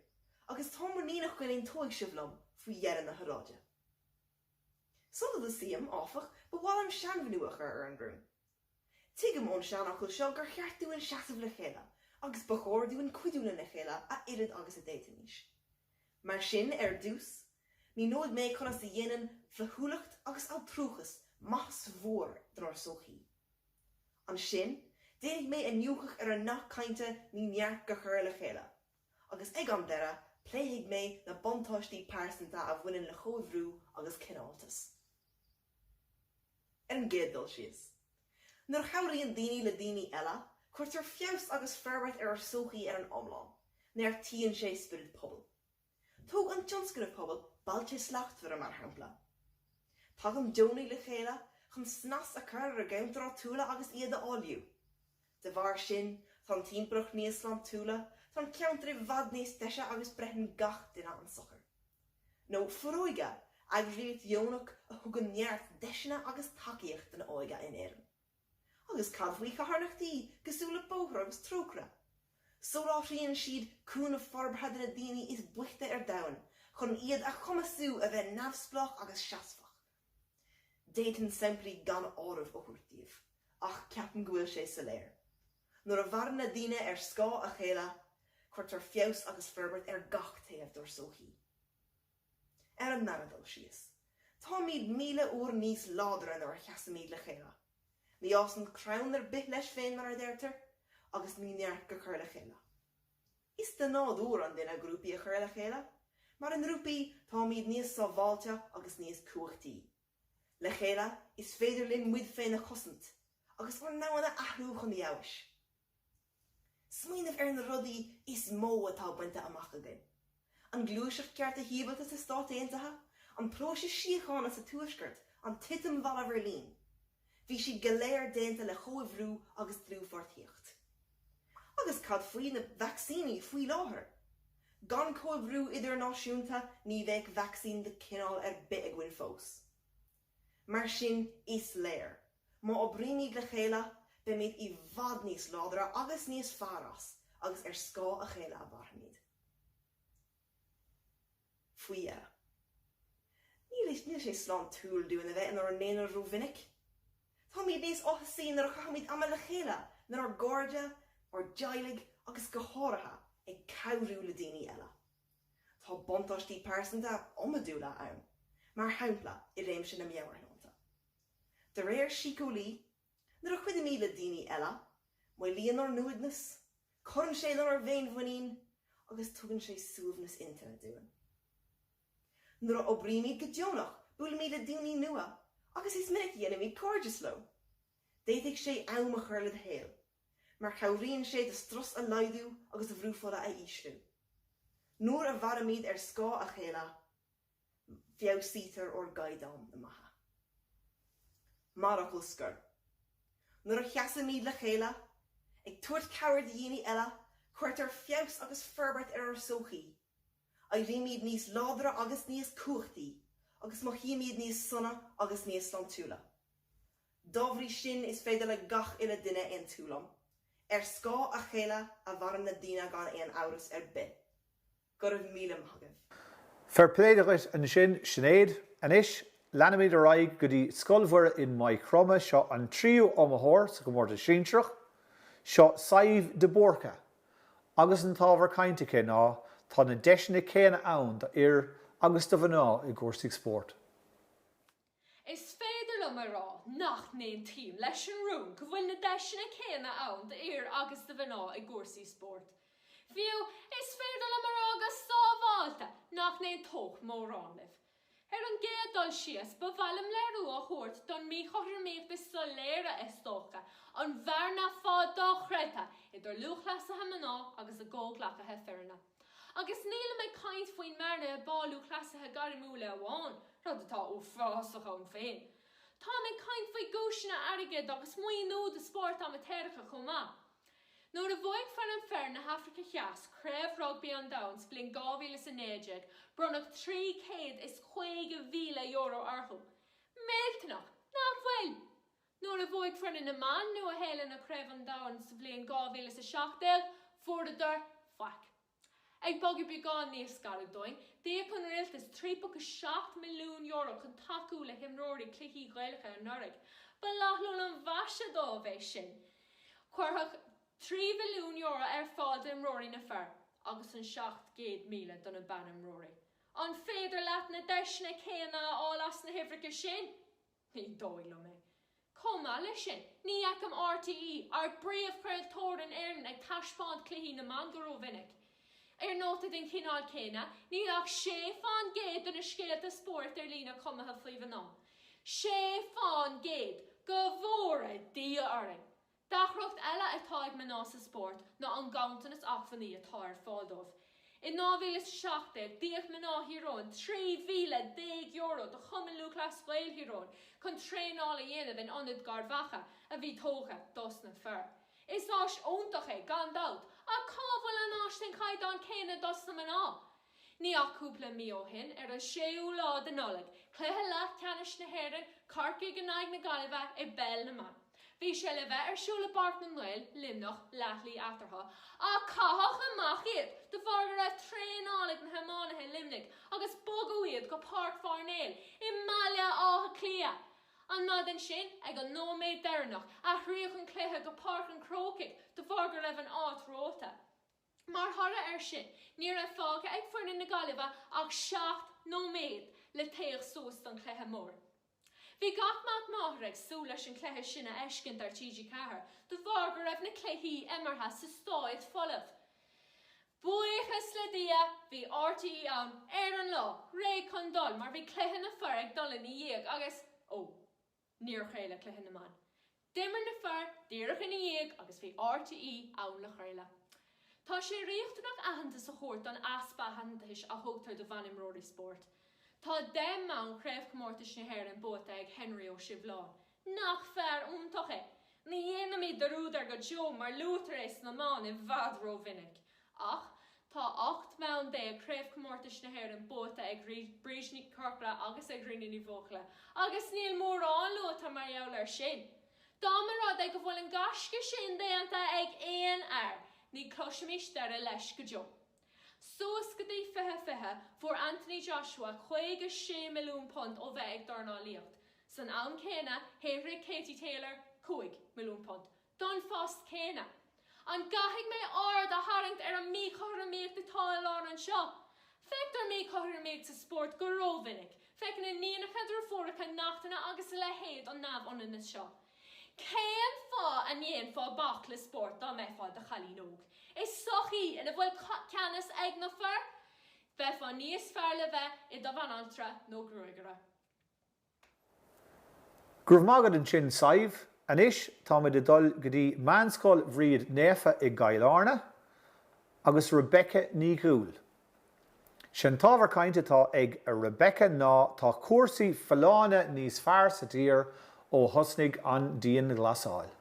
agus táim muiníneach go n-aontóidh sibh liom faoi dheireadh na horáide. Sula dtosaím, áfach, ba mhaith liom sainmhíniú a chur ar an rún. Tuigim ón seanfhocal seo gur cheart dúinn seasamh le chéile agus ba chóir dúinn cuidiú lena chéile a oiread agus a d'fhéadfaimis. Mar sin, ar dtús, míneoidh mé conas a dhéanann flaithiúlacht agus altrúchas maitheas mhór dár sochaí. Ansin, déanfaidh mé iniúchadh ar an nath cainte 'ní neart go cur le chéile', agus ag an deireadh, pléifidh mé na buntáistí pearsanta a bhaineann le comhoibriú agus cineáltas. Ar an gcéad dul síos, nuair a chabhraíonn daoine le daoine eile, Cuirtear feabhas agus forbairt ar ár sochaí ar an iomlán. Neartaíonn sé spiorad pobail. Tóg an tionscnamh pobail Bailte Slachtmhara mar shampla. Tagann deonaigh le chéile chun snas a chur ar a gceantair áitiúla agus iad a áilliú. De bharr sin, tá an timpeallacht níos sláintiúla, tá an ceantar i bhfad níos deise agus braitheann gach duine an sochar. Nó Foróige, eagraíocht dheonach a thugann neart deiseanna agus tacaíocht don óige in Éirinn. Agus cad faoi charthanachtaí cosúil le Bóthar agus Trócaire? Soláthraíonn siad cúnamh forbartha do na daoine is boichte ar domhan chun iad a chumasú a bheith neamhspleách agus seasmhach. D'fhéadfainn samplaí gan áireamh a thabhairt daoibh, ach ceapaim go bhfuil sé soiléir. Nuair a mhaireann na daoine ar scáth a chéile, cuirtear feabhas agus forbairt ar gach taobh dár sochaí. Ar an ndara dul síos, táimid 1,000 uair níos láidre nuair a sheasaimid le chéile. Ní fhásann crann ar bith leis féin mar a deirtear, agus ní neart go cur le chéile. Is de nádúr an duine grúpaí a chur le chéile, mar i ngrúpaí táimid níos sábháilte agus níos cumhachtaí. Le chéile is féidir linn muid féin a chosaint, agus ár ndomhan a athrú chun feabhais. Smaoineamh ar na rudaí is mó atá bainte amach againn. An ghluaiseacht cearta sibhialta sna Stáit Aontaithe, an próiseas síochána sa Tuaisceart, an titim Bhalla Bheirlín. Bhí siad go léir déanta le comhoibriú agus dlúthpháirtíocht. Agus cad faoi na vacsaíní faoi láthair? Gan comhoibriú idirnáisiúnta ní bheadh vacsaín de chineál ar bith againn fós. Mar sin, is léir, má oibrímid le chéile, beimid i bhfad níos láidre agus níos fearr as, agus ar scáth a chéile a mhairfimid. Faoi dheireadh. Níl sé sláintiúil dúinn a bheith inár n-aonar rómhinic. Táimid níos áthasaí nuair a chaithimid ama le chéile, lenár gcairde, ár dteaghlaigh agus go háirithe, ag cabhrú le daoine eile. Tá buntáistí pearsanta iomadúla ann, mar shampla i réimse na meabhairshláinte. De réir síceolaí, nuair a chuidímid le daoine eile, maolaíonn ár n-uaigneas, cuireann sé lenár bhféinmhuinín agus tugann sé suaimhneas intinne dúinn. Nuair a oibrímid go deonach, buailimid le daoine nua agus is minic a dhéanaimid cairdeas leo. D'fhéadfadh sé am a chur le do shaol. mar cabhraíonn sé do strus a laghdú agus do bhrú fola a ísliú. Nuair a mhairimid ar scáth a chéile, feabhsaítear ár gcaighdeán na beatha. Mar fhocal scoir, nuair a sheasaimid le chéile, ag tabhairt cabhair do dhaoine eile, cuirtear feabhas agus forbairt ar ár sochaí. Éirímid níos láidre agus níos cumhachtaí, agus mothaímid níos sona agus níos sláintiúla. Dá bhrí sin is féidir le gach uile duine aontú liom, ar scáth a chéile a mhaireann na daoine gan aon amhras ar bith. Go raibh míle maith agaibh. Fair play dhuit ansin Sinéad. Anois, leanfaimid ar aghaidh go dtí Scoil Mhuire in Maigh Chromtha. Seo an tríú iomaitheoir sa chomórtas sinsearach. Seo Sadhbh de Búrca. Agus an t-ábhar cainte aici ná tá na deiseanna céanna ann do fhir agus do mhná i gcúrsaí spóirt. Is féidir liom a rá nach n-aontaím leis an rún go bhfuil na deiseanna céanna ann d'fhir agus do mhná i gcúrsaí spóirt. Fiú, is féidir liom a rá go sábháilte nach n-aontódh mórán libh. Ar an gcéad dul síos, ba mhaith liom léiriú a thabhairt don míchothromaíocht is soiléire is dócha, an bhearna phá dochreidte idir lúthchleasaithe mná agus a gcomhghleacaithe fireanna. Agus nílim ag caint faoin mbearna i bpá lúthchleasaithe gairmiúla amháin, rud atá uafásach ann féin. Táim ag caint faoi gcúiseanna airgid agus maoiniú do spóirt amaitéaracha chomh maith. Nuair a bhuaigh foireann fir na hAfraice Theas Craobh Rugbaí an Domhain sa bhliain 2019, bronnadh €350,000 orthu. Millteanach, nach bhfuil? Nuair a bhuaigh foireann na mban Nua-Shéalainne Craobh an Domhain sa bhliain 2017, fuaireadar faic. Ag bogadh beagán níos gaire dúinn, d'íoc an rialtas €3.7 milliún chun tacú le himreoirí cluichí Gaelacha anuraidh. Ba fhlaithiúil an mhaise dóibh é sin. Cuireadh €3 mhilliún ar fáil d'imreoirí na fear agus an 700,000 do na banimreoirí. An féidir leat na deiseanna céanna a fháil as na huimhreacha sin? Ní dóigh liom é. Chomh maith leis sin, ní fheicim RTÉ, ár bpríomhchraoltóir in Éirinn, ag taispeáint cluichí na mban go rómhinic. Ar nóta den chineál céanna, níl ach 6 fán gcéad de na scéalta spóirt ar líne cumaithe faoi mhná. 6 fán gcéad! Go bhfóire Dia orainn! Deacracht eile atá ag mná sa spórt ná an ganntanas acmhainní atá ar fáil dóibh. In 2017, d'íoc mná Thír Eoghain €13,000 do Chumann Lúthchleas Gael Thír Eoghain chun traenáil a dhéanamh in ionad Gharbhachaidh a bhí tógtha dos na fir. Is áis iontach é, gan dabht, ach cá bhfuil an áis den chaighdeán céanna dos na mná? Ní ach cúpla mí ó shin, ar an séú lá de Nollaig, cluiche leathcheannais na hÉireann, Corcaigh in aghaidh na Gaillimhe i bPeil na mBan. Bhí sé le bheith ar siúl i bPáirc na nGael, Luimneach, leathshlí eatarthu, ach caitheadh amach iad de bharr go raibh traenáil ag na hiománaithe i Luimnigh agus bogadh iad go Páirc Phairnéil i mBaile Átha Cliath. An maidin sin, ag an nóiméad deireanach, athraíodh an cluiche go Páirc an Chrócaigh de bharr go raibh an áit reoite. Mar thoradh air sin, ní raibh fágtha ag foireann na Gaillimhe ach 7 nóiméad le téacht suas don chluiche mór. Bhí gach mac máthar ag súil leis an chluiche sin a fheiscint ar TG4 de bharr go raibh na cluichí imeartha sa stáid folamh. Buíochas le Dia, bhí RTÉ ann ar an lá, réidh chun dul mar bhí cluiche na fir ag dul ina dhiaidh agus, ó! Níor craoladh cluiche na mban. D'imir na fir díreach ina dhiaidh agus bhí RTÉ ann le craoladh. Tá sé riachtanach aitheantas a thabhairt don easpa aitheantais a thugtar do bhanimreoirí spóirt. Tá 10 mbonn Chraobhchomórtais na hÉireann buaite ag Henry Ó Sibhleáin. Nach fear iontach é? Ní dhéanfaimid dearúd air go deo mar luaitear é sna meáin i bhfad rómhinic. Ach tá 18 mbonn Chraobhchomórtais na hÉireann buaite ag Bríd Ní Chorcora agus ag Ríona Ní Bhuachalla agus níl mórán luaite mar gheall air sin. Dá mba rud é go bhfuil an gaisce sin déanta ag aon fhear, ní chloisfimis deireadh leis go deo. Suas go dtí 2020, fuair Anthony Joshua £56 milliún ó bheith ag dornálaíocht. San am céanna, shaothraigh Katie Taylor £5 milliún. Don phost céanna. An gcaithfidh mé aird a tharraingt ar an míchothromaíocht atá i lár anseo? Feictear míchothromaíocht sa spórt go rómhinic. Feiceann iníonacha, deirfiúracha, neachtanna agus a leithéid an neamhionannas seo. Cén fáth a ndéanfá bac le spórt dá mbeifeá i do chailín óg? I sochaí ina bhfuil ceannas ag na fir, bheifeá níos fearr le bheith i do bhanaltra nó gruagaire. Go raibh maith agat ansin Sadhbh. Anois táimid ag dul go dtí Meánscoil Bhríd Naofa i gCill Airne agus Rebecca Ní Dhúill. Sé an t-ábhar cainte atá ag Rebecca ná tá cúrsaí folláine níos fearr sa tír ó thosnaigh an dianghlasáil.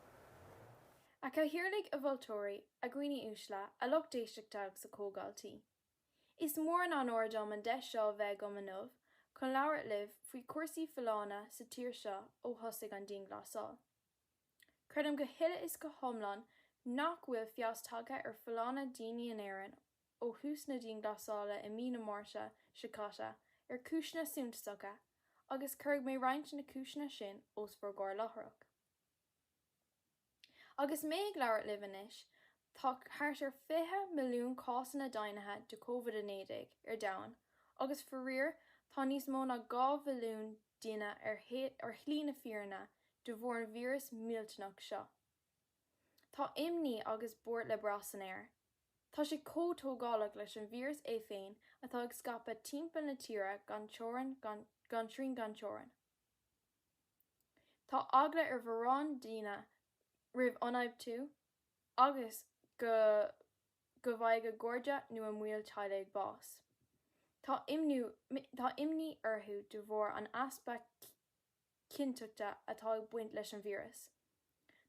A Chathaoirligh, a mholtóirí, a dhaoine uaisle, a lucht éisteachta agus a chomhdhaltaí. Is mór an onóir dom an deis seo a bheith agam inniu chun labhairt libh faoi chúrsaí folláine sa tír seo ó thosaigh an dianghlasáil. Creidim go huile is go hiomlán nach bhfuil feabhas tagtha ar folláine daoine in Éirinn ó thús na dianghlasála i mí na Márta seo caite ar chúiseanna suntasacha agus cuirfidh mé roinnt de na cúiseanna sin os bhur gcomhair láithreach. Agus mé ag labhairt libh anois, tá thart ar 20 milliún cásanna deimhnithe de Covid-19 ar domhan agus faraor tá níos mó ná 2 mhilliún duine ar shlí na fírinne de bharr an víreas millteanach seo. Tá imní agus buairt le brath san aer. Tá sé chomh tógálach leis an víreas é féin atá ag scaipeadh timpeall na tíre gan teorainn gan srian gan teorainn. Tá eagla ar mhórán daoine roimh ionfhabhtú agus go go bhfaighidh a gcairde nó a mbaill teaghlaigh bás. Tá tá imní orthu de bharr an easpa cinnteachta atá ag baint leis an víreas.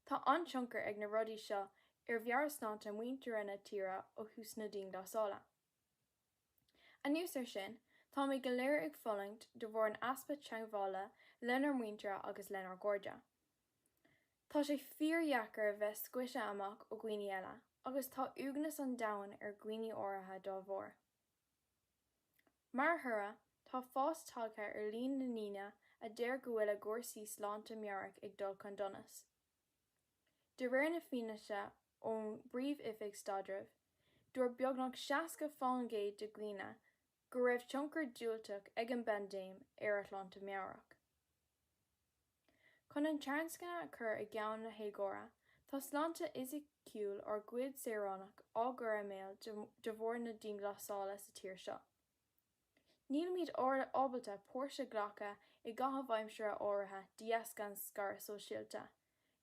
Tá an-tionchar ag na rudaí seo ar mheabhairshláinte muintire na tíre ó thús na dianghlasála. Anuas air sin, táimid go léir ag fulaingt de bharr an easpa teagmhála lenár muintire agus lenár gcairde. Tá sé fíordheacair a bheith scoite amach ó dhaoine eile, agus tá uaigneas an domhain ar dhaoine áirithe dá bharr. Mar thoradh, tá fás tagtha ar líon na ndaoine a deir go bhfuil a gcúrsaí sláinte meabhrach ag dul chun donais. De réir na fianaise ón bPríomh-Oifig Staidrimh, dúirt beagnach 60% de dhaoine go raibh tionchar diúltach ag an bpaindéim ar a shláinte meabhrach. Chun an tarscaoileadh a chur i gceann na héagóra, tá sláinte fhisiciúil ár gcuid saoránach á gcur i mbaol de bharr na dianghlasála sa tír seo. Nílimid ábalta páirt a ghlacadh i gcaitheamh aimsire áirithe de dheasca an scaradh sóisialta.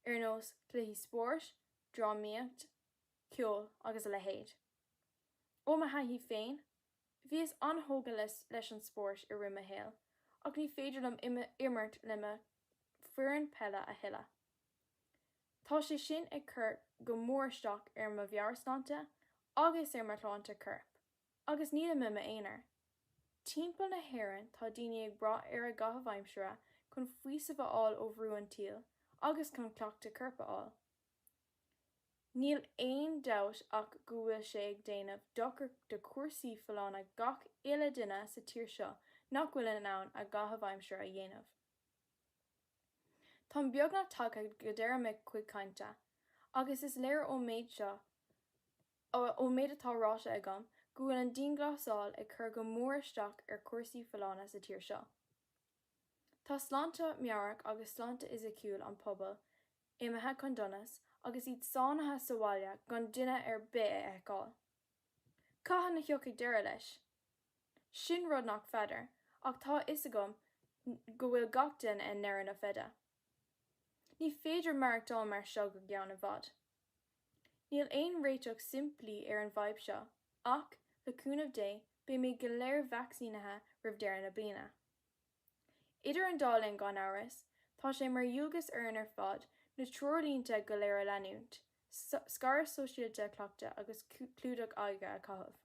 ar nós cluichí spóirt, drámaíocht, ceol agus a leithéid. Ó mo thaithí féin, bhíos an-thógtha leis an spórt i rith mo shaoil ach ní féidir liom imirt le mo foireann peile a thuilleadh. Tá sé sin ag cur go mór isteach ar mo mheabhairshláinte agus ar mo shláinte coirp agus nílim i m'aonar. Timpeall na hÉireann tá daoine ag brath ar a gcaitheamh aimsire chun faoiseamh a fháil ó bhrú an tsaoil agus chun cleachtadh coirp a fháil. Níl aon dabht ach go bhfuil sé ag déanamh dochar do chúrsaí folláine gach uile duine sa tír seo nach bhfuil in ann a gcaitheamh aimsire a dhéanamh. Táim beagnach tagtha go deireadh mo chuid cainte agus is léir ón méid seo ón méid atá ráite agam go bhfuil an dianghlasáil ag cur go mór isteach ar chúrsaí folláine sa tír seo. Tá sláinte meabhrach agus sláinte fhisiciúil an pobail imithe chun donais agus iad sáinnithe sa bhaile gan duine ar bith a fheiceáil. Cathain a thiocfaidh deireadh leis? Sin rud nach bhfeadar, ach tá a fhios agam go bhfuil gach duine i ndeireadh na feide. Ní féidir maireachtáil mar seo go ceann i bhfad. Níl aon réiteach simplí ar an bhfadhb seo, ach, le cúnamh Dé, beimid go léir vacsaínithe roimh deireadh na bliana. Idir an dá linn, gan amhras, tá sé mar dhualgas orainn ar fad na treoirlínte go léir a leanúint, scaradh sóisialta a chleachtadh agus clúdach aghaidhe a chaitheamh.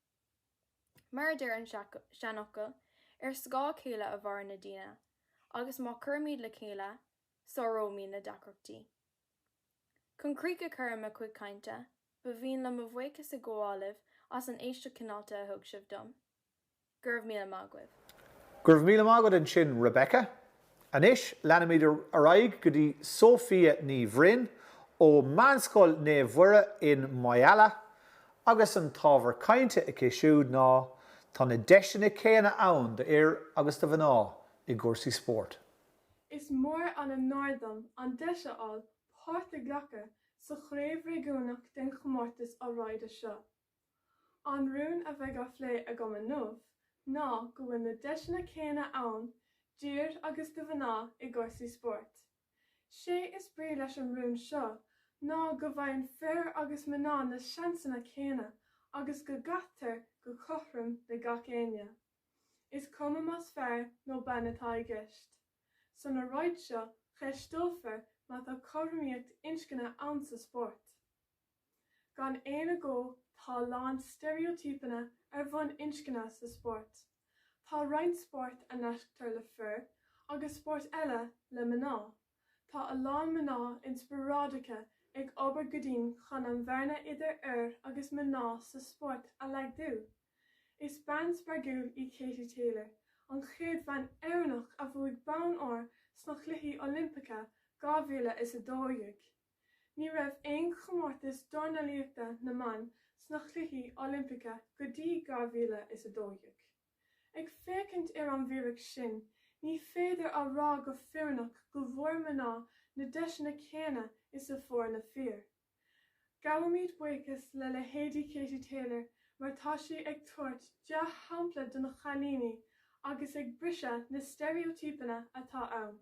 Mar a deir an seanfhocal, ar scáth a chéile a mhaireann na daoine, agus má chuirimid le chéile, sáróimid na deacrachtaí. Chun críoch a chur ar mo chuid cainte, ba mhian liom mo bhuíochas a ghabháil libh as an éisteacht chineálta a thug sibh dom. Go raibh míle maith agaibh. Go raibh míle maith agat ansin Rebecca. Anois leanfaimid ar aghaidh go dtí Sophia Ní Bhroin ó Meánscoil Naomh Mhuire in Maigh Eala agus an t-ábhar cainte aici siúd ná Tá na deiseanna céanna ann d'fhir agus do mhná i gcúrsaí spóirt. Is mór an onóir dom an deis a fháil páirt a ghlacadh sa chraobh réigiúnach den chomórtas oráide seo. An rún a bheidh á phlé agam inniu ná go bhfuil na deiseanna céanna ann d'fhir agus do mhná i gcúrsaí spóirt. Sé is brí leis an rún seo ná go bhfaigheann fir agus mná na seansanna céanna agus go gcaitear go cothrom le gach éinne. Is cuma más fear nó bean atá i gceist. San oráid seo ceisteofar má tá cothromaíocht inscne ann sa spórt. Gan aon agó tá a lán steiréitíopanna ar bhonn inscne sa spórt. Tá roinnt spórt a naisctear le fir agus spóirt eile le mná. Tá a lán mná inspioráideacha ag obair go dian chun an bhearna idir fhir agus mná sa spórt a laghdú. Is bean spreagúil í Katie Taylor, an chéad bhean Éireannach a bhuaigh bonn óir sna Cluichí Oilimpeacha 2012. Ní raibh aon chomórtas dornálaíochta na mban sna Cluichí Oilimpeacha go dtí 2012. Ag féachaint ar an bhfíric sin, ní féidir a rá go fírinneach go bhfuair mná na deiseanna céanna is a fuair na fir. Gabhaimid buíochas le leithéidí Katie Taylor mar tá sí ag tabhairt dea-shampla do na cailíní agus ag briseadh na steiréitíopanna atá ann.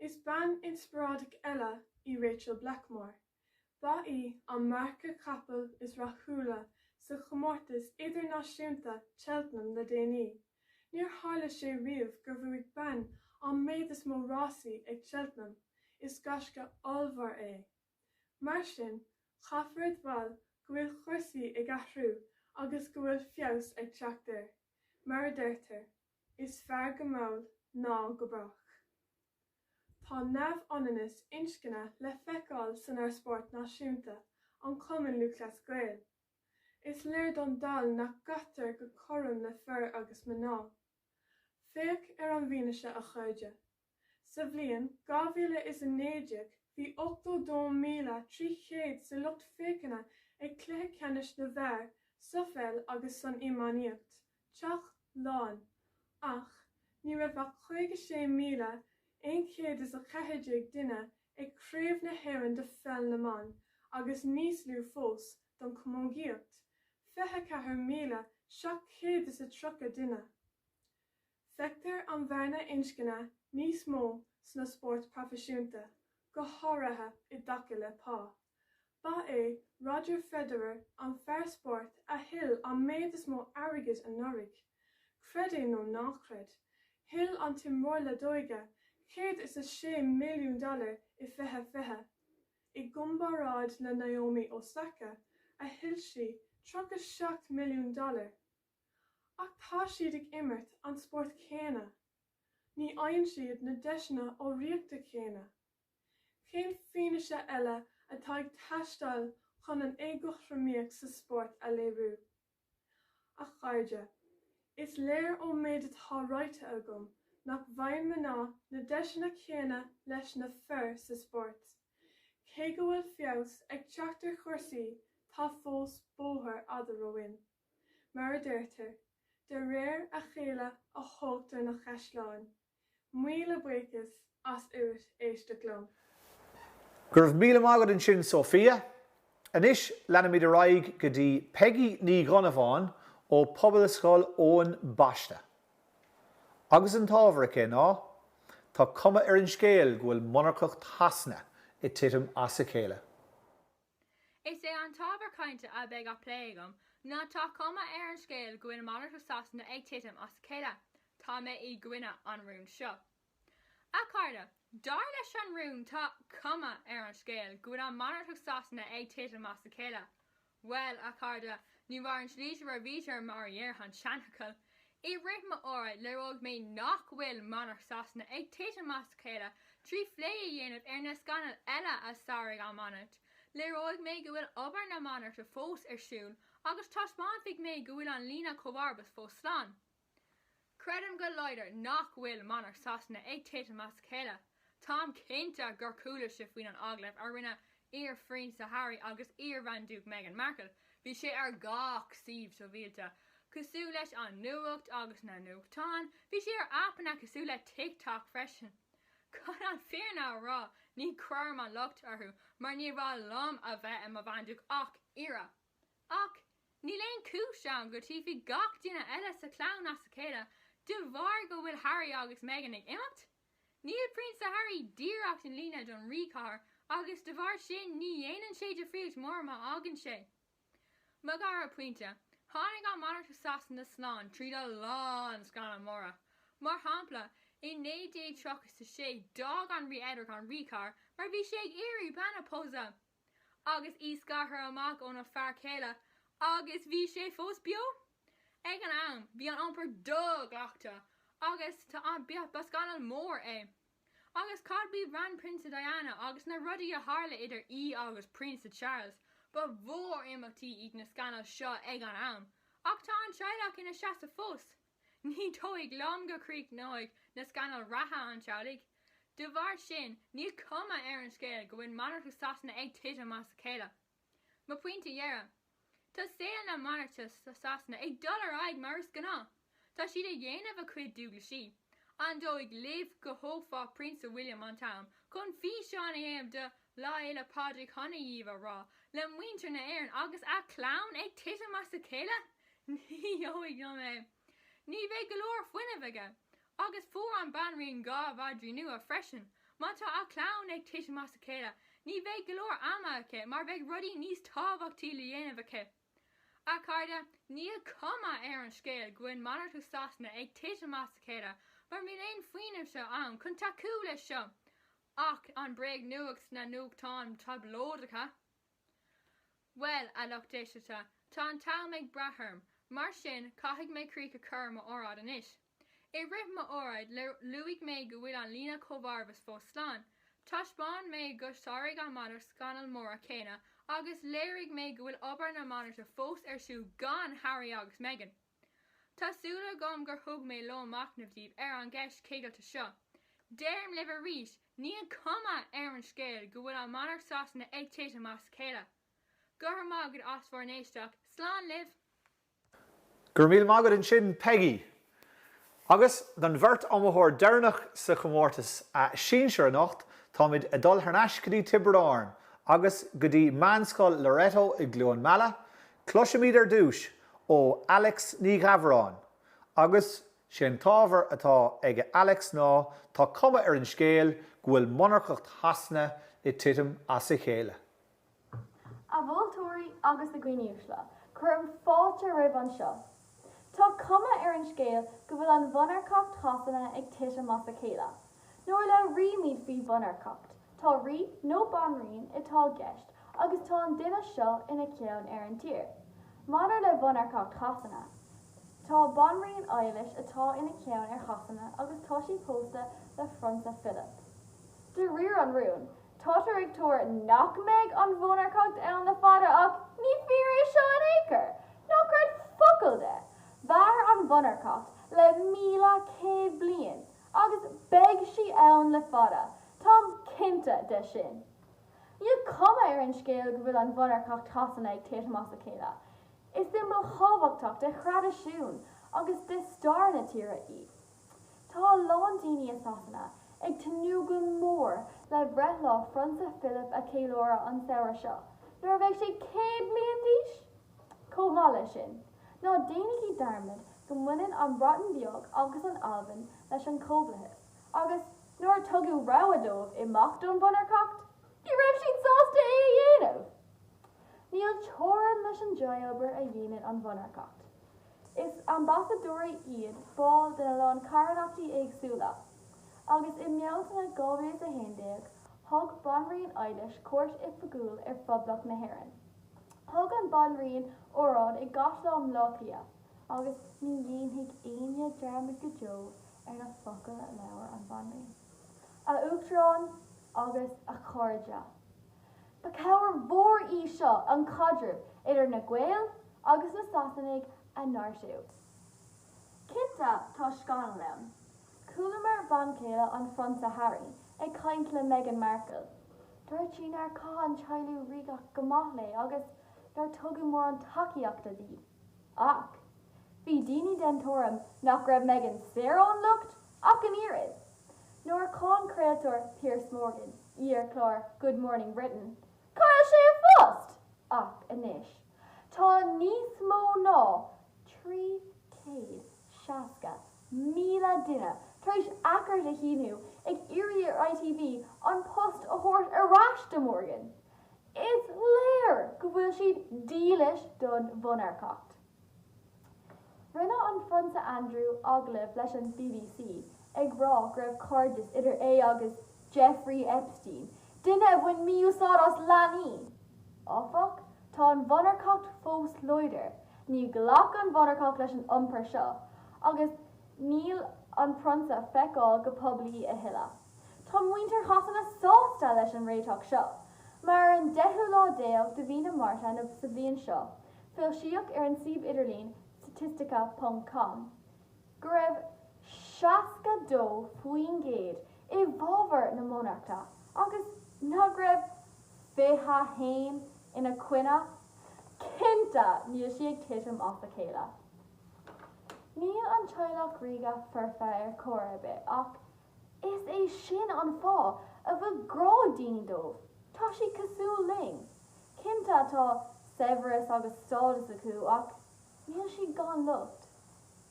Is bean inspioráideach eile í Rachael Blackmore. Ba í an marcach capall is rathúla sa chomórtas idirnáisiúnta Cheltenham le déanaí. Níor tharla sé riamh gur bhuaigh bean an méid is mó rásaí ag Cheltenham. Is gaisce ollmhór é. Mar sin, caithfear admháil go bhfuil cúrsaí ag athrú agus go bhfuil feabhas ag teacht air. Mar a deirtear, is fearr go mall ná go brách. Tá neamhionannas inscne le feiceáil san ár spórt náisiúnta, an Cumann Lúthchleas Gael. Is léir don dall nach gcaitear go cothrom le fir agus mná. Féach ar an bhfianaise a chairde. Sa bhliain 2019 bhí 82,300 sa lucht féachana ag cluiche ceannais na bhfear sa pheil agus san iománaíocht, teach lán, ach ní raibh ach 56,114 duine ag Craobh na hÉireann de Pheil na mBan agus níos lú fós don chamógaíocht, 24,730 duine. Feictear an bhearna inscne níos mó sna spóirt proifisiúnta. go háirithe i dtaca le pá. Ba é Roger Federer an fear spóirt a thuill an méid is mó airgid anuraidh. Creid é nó ná creid, thuill an t-imreoir leadóige 106 milliún dollar i 2020, i gcomparáid le Naomi Osaka a thuill 37 milliún dollar. Ach tá siad ag imirt an spórt céanna. Ní fhaigheann siad na deiseanna urraíochta céanna. Cén fianaise eile atá ag teastáil chun an éagothromaíocht sa spórt a léiriú? A chairde, is léir ón méid atá ráite agam nach bhfaigheann mná na deiseanna céanna leis na fir sa spórt. Cé go bhfuil feabhas ag teacht ar chúrsaí, tá fós bóthar fhada romhainn. Mar a deirtear, de réir a chéile a thógtar na caisleáin. Míle buíochas as ucht éisteacht liom. Go raibh míle maith agat ansin Sophia. Anois leanfaimid ar aghaidh go dtí Peigí Ní Dhonnabháin ó Pobalscoil Eoin Baiste. Agus an t-ábhar aici ná, Tá cuma ar an scéal go bhfuil monarcacht Shasana ag titim as a chéile. Is é an t-ábhar cainte a bheidh á plé agam ná tá cuma ar an scéal go bhfuil monarcacht Sasana ag titim as a chéile. Tá mé i gcoinne an rúin seo. A chairde, dar leis an rún tá cuma ar an scéal go bhfuil an monarcacht Sasana ag titim as a chéile. Bhuel, a chairde, ní mhaireann slí mar a bhítear mar a dheir an seanfhocal. I rith m'óráid léireoidh mé nach bhfuil monarc Sasana ag titim as a chéile trí phlé a dhéanamh ar na scannail eile a sáraigh an monarc. Léireoidh mé go bhfuil obair na monarchta fós ar siúl agus taispeánfaidh mé go bhfuil an líne comharbas fós slán. Creidim go láidir nach bhfuil monarc Sasana ag titim as a chéile. Táim cinnte gur chuala sibh faoin an agallamh a rinne iar-Phrionsa Harry agus iar-Bhandiúc Meghan Markle. Bhí sé ar gach suíomh sóisialta, cosúil leis an nuacht agus na nuachtáin. Bhí sé ar aipeanna cosúil le TikTok freisin. Chun an fírinne a rá, ní chuirim an locht orthu mar níor mhaith liom a bheith i mo bhandiúc ach oiread. Ach níl aon chúis ann go titfidh gach duine eile sa chlann as a chéile de bharr go bhfuil Harry agus Meghan ag imeacht. Níl Prionsa Harry díreach in líne don ríchathaoir agus de bharr sin ní dhéanann sé difríocht mór má fhágann sé. Mo dhara pointe, tháinig an monarcacht Sasana slán tríd a lán scannal móra. Mar shampla, i 1936 d'fhág an Rí Edward an ríchathaoir mar bhí sé ag iarraidh bean a pósadh. agus í scartha amach óna fear céile agus bhí sé fós beo. Ag an am, bhí an iompar do-ghlactha agus ba scannal mór é. Agus cad faoi Bhanprionsa Diana agus na rudaí a tharla idir í agus Prionsa Charles, ba mhór imeachtaí iad na scannail seo ag an am, ach tá an teaghlach ina seasamh fós. Ní dóigh liom go críochnóidh na scannail reatha an teaghlaigh. De bharr sin, níl cuma ar an scéal go bhfuil monarcacht Sasana ag titim as a chéile. Mo phointe dheiridh, tá saol na monarchta Sasana ag dul ar aghaidh mar is gnáth. Tá siad ag dhéanamh a cuid dualgaisí. An dóigh libh go thógfadh Prionsa William an t-am chun físeán a dhéanamh de Lá Fhéile Pádraig Shona dhaoibh a rá le muintir na hÉireann agus a chlann ag titim as a chéile? Ní dóigh liom é. Ní bheidh go leor fuinnimh aige. Agus fuair an Banríon 2 mhadraí nua freisin. Má tá a clann ag titim as a chéile, ní bheidh go leor ama aici mar beidh rudaí níos tábhachtaí le dhéanamh aici. A chairde, níl cuma ar an scéal go bhfuil monarcacht Sasana ag titim as a chéile mar níl aon fianaise ann chun tacú leis seo ach an bréagnuacht sna nuachtáin tablóideacha. Bhuel, a lucht éisteachta, tá an t-am ag brath orm, mar sin caithfidh mé críoch a chur ar m'óráid anois. I rith m'óráid, luaigh mé go bhfuil an líne chomharbas fós slán. Thaispeáin mé gur sáraigh an monarc scannail móra céanna agus léirigh mé go bhfuil obair na monarchta fós ar siúl gan Harry agus Meghan. Tá súil agam gur thug mé lón machnaimh daoibh ar an gceist chigilte seo. Deirim libh arís, níl cuma ar an scéal go bhfuil an monarc Sasana ag titim as a chéile. Go raibh maith agat as bhur n-éisteacht. Slán libh! Go raibh míle maith agat ansin Peggy. Agus don bheirt iomaitheoir deireanach sa chomórtas sinsir anocht, táimid ag dul thar n-ais go dtí Tiobraid Árann agus go dtí Meánscoil Loreto i gCluain Meala. Cloisfimid ar dtús ó Alex Ní Ghabhráin agus. Sé an t-ábhar atá ag Alex ná tá cuma ar an scéal go bhfuil monarcacht Shasana ag titim as a chéile. A mholtóirí agus a dhaoine uaisle, cuirim fáilte roimh anseo. Tá cuma ar an scéal go bhfuil an mhonarcacht Shasana ag titim as a chéile. Nuair a labhraímid faoi mhonarcacht, tá rí nó banríon atá i gceist agus tá an duine seo ina cheann ar an tír. Maidir le monarcacht Shasana, tá banríon Eilís atá ina ceann ar Shasana agus tá sí pósta le Phrionsa Philip. De réir an rúin, Táthar ag tuar nach mbeidh an mhonarcacht ann le fada ach ní fíor é seo in aon chor! Ná creid focal de! Mhair an mhonarcacht le 1,100 bliain agus beidh sí ann le fada, táim cinnte de sin. Níl cuma ar an scéal go bhfuil an mhonarcacht Shasana ag titim as a chéile. Is siombail thábhachtach de thraidisiún agus de stair na tíre í. Tá a lán daoine i Sasana ag tnúth go mór le breithlá Phrionsa Philip a cheiliúradh an samhradh seo, nuair a bheidh sé 100 bliain d'aois! Chomh maith leis sin, ná déanaigí dearmad go mbaineann an Bhreatain Bheag agus an Albain leis an Chomhlathas, agus nuair a tugadh rogha dóibh imeacht ón mhonarcacht, ní raibh siad sásta é a dhéanamh! Níl teorainn leis an dea-obair a dhéanann an mhonarcacht. Is ambasadóirí iad baill de a lán carthanachtaí éagsúla, agus i mBealtaine 2011 thug Banríon Eilís cuairt oifigiúil ar Phoblacht na hÉireann. Thug an Bhanríon óráid i gCaisleán Bhaile Átha Cliath, agus ní dhéanfaidh éinne dearmad go deo ar na focail a labhair an Bhanríon. A Uachtaráin agus a chairde. Ba chabhair mhór í seo an caidreamh idir na Gaeil agus na Sasanaigh a neartú. Cinnte tá scannal ann. Chualamar bean chéile an Phrionsa Harry ag caint le Meghan Markle. Dúirt sí nár chaith an teaghlach ríoga go maith léi agus nár tugadh mórán tacaíochta di. Ach bhí daoine den tuairim nach raibh Meghan saor ón locht ach an oiread. Nuair a cháin craoltóir Piers Morgan í ar chlár Good Morning Britain, chaill sé a phost! Ach anois, tá níos mó ná 360,000 duine tar éis achairt a shíniú ag iarraidh ar ITV an post a thabhairt ar ais do Morgan. Is léir go bhfuil siad dílis don mhonarcacht. Rinne an Prionsa Andrew agallamh leis an bbc ag rá go raibh cairdeas idir é agus Jeffrey Epstein, duine a bhain mí-úsáid as leanaí! Áfach, tá an mhonarcacht fós láidir, ní ghlac an mhonarcacht leis an iompar seo, agus níl an Prionsa feiceáil go poiblí a thuilleadh. Tá muintir Shasana sásta leis an réiteach seo, mar ar an deichiú lá déag de mhí na Márta na sa bhliain seo, foilsíodh ar an suíomh idirlín Statistica ponc com go raibh 62% i bhfabhar na monarchta agus nach raibh 21 ina coinne. Cinnte níl sí ag titim as a chéile. Níl an teaghlach ríoga foirfe ar chor ar bith ach Is é sin an fáth a bhfuil grá ag daoine dóibh, tá siad cosúil linn. Cinnte tá saibhreas agus stádas acu ach níl siad gan locht.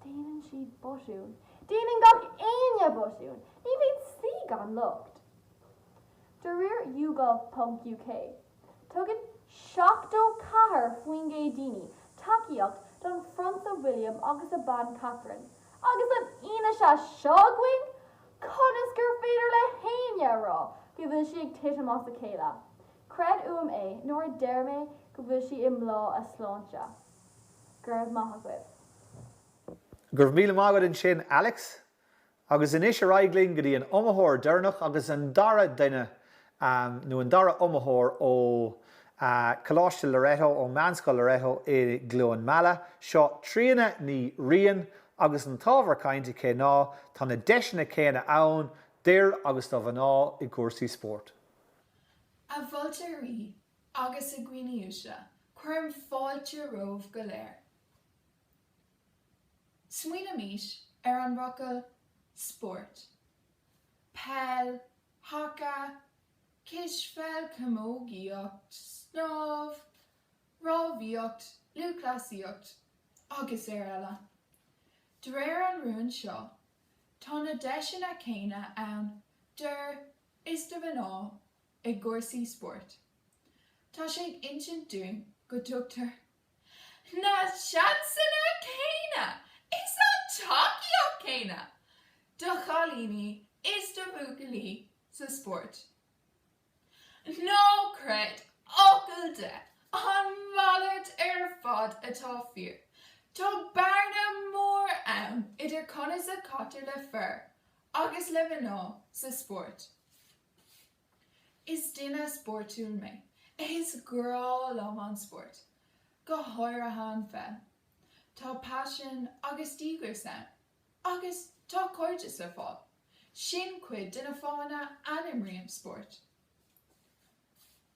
Déanann siad botúin. Déanann gach éinne botúin! Ní bhíonn saoi gan locht. De réir YouGov ponc uk, Tugann 74% daoine tacaíocht don Phrionsa William agus a bean Catherine. Agus an fhianaise seo againn, conas gur féidir le héinne a rá go bhfuil sí ag titim as a chéile? Creid uaim é nuair a deir mé go bhfuil sí i mbláth a sláinte. Go raibh maith agaibh. Go raibh míle maith agat ansin Alex. Agus anois ar aghaidh linn go dtí an iomaitheoir deireanach agus an dara duine nó an dara iomaitheoir ó Coláiste Loreto, ó Meánscoil Loreto i gCluain Meala. Seo Tríona Ní Riain agus an t-ábhar cainte aici ná tá na deiseanna céanna ann d'fhir agus do mhná i gcúrsaí spóirt. A mholtóirí agus a dhaoine uaisle, cuirim fáilte romhaibh go léir. Smaoinímis ar an bhfocal 'spórt'. Peil, haca, cispheil, camógaíocht, snámh, rámhaíocht, lúthchleasaíocht agus ar eile. De réir an rúin seo, tá na deiseanna céanna ann d'fhir is do mhná i gcúrsaí spóirt. Tá sé ag insint dúinn go dtugtar na seansanna céanna is an tacaíocht chéanna do chailíní is do bhuachaillí sa spórt. Ná creid focal de, an mhalairt ar fad atá fíor. Tá bearna mór ann idir conas a chaitear le fir agus le mná sa spórt. Is duine spórtúil mé. Is grá liom an spórt, go háirithe an pheil. Tá paisean agus díograis ann, agus tá cairdeas le fáil. Sin cuid de na fáthanna a n-imrím spórt.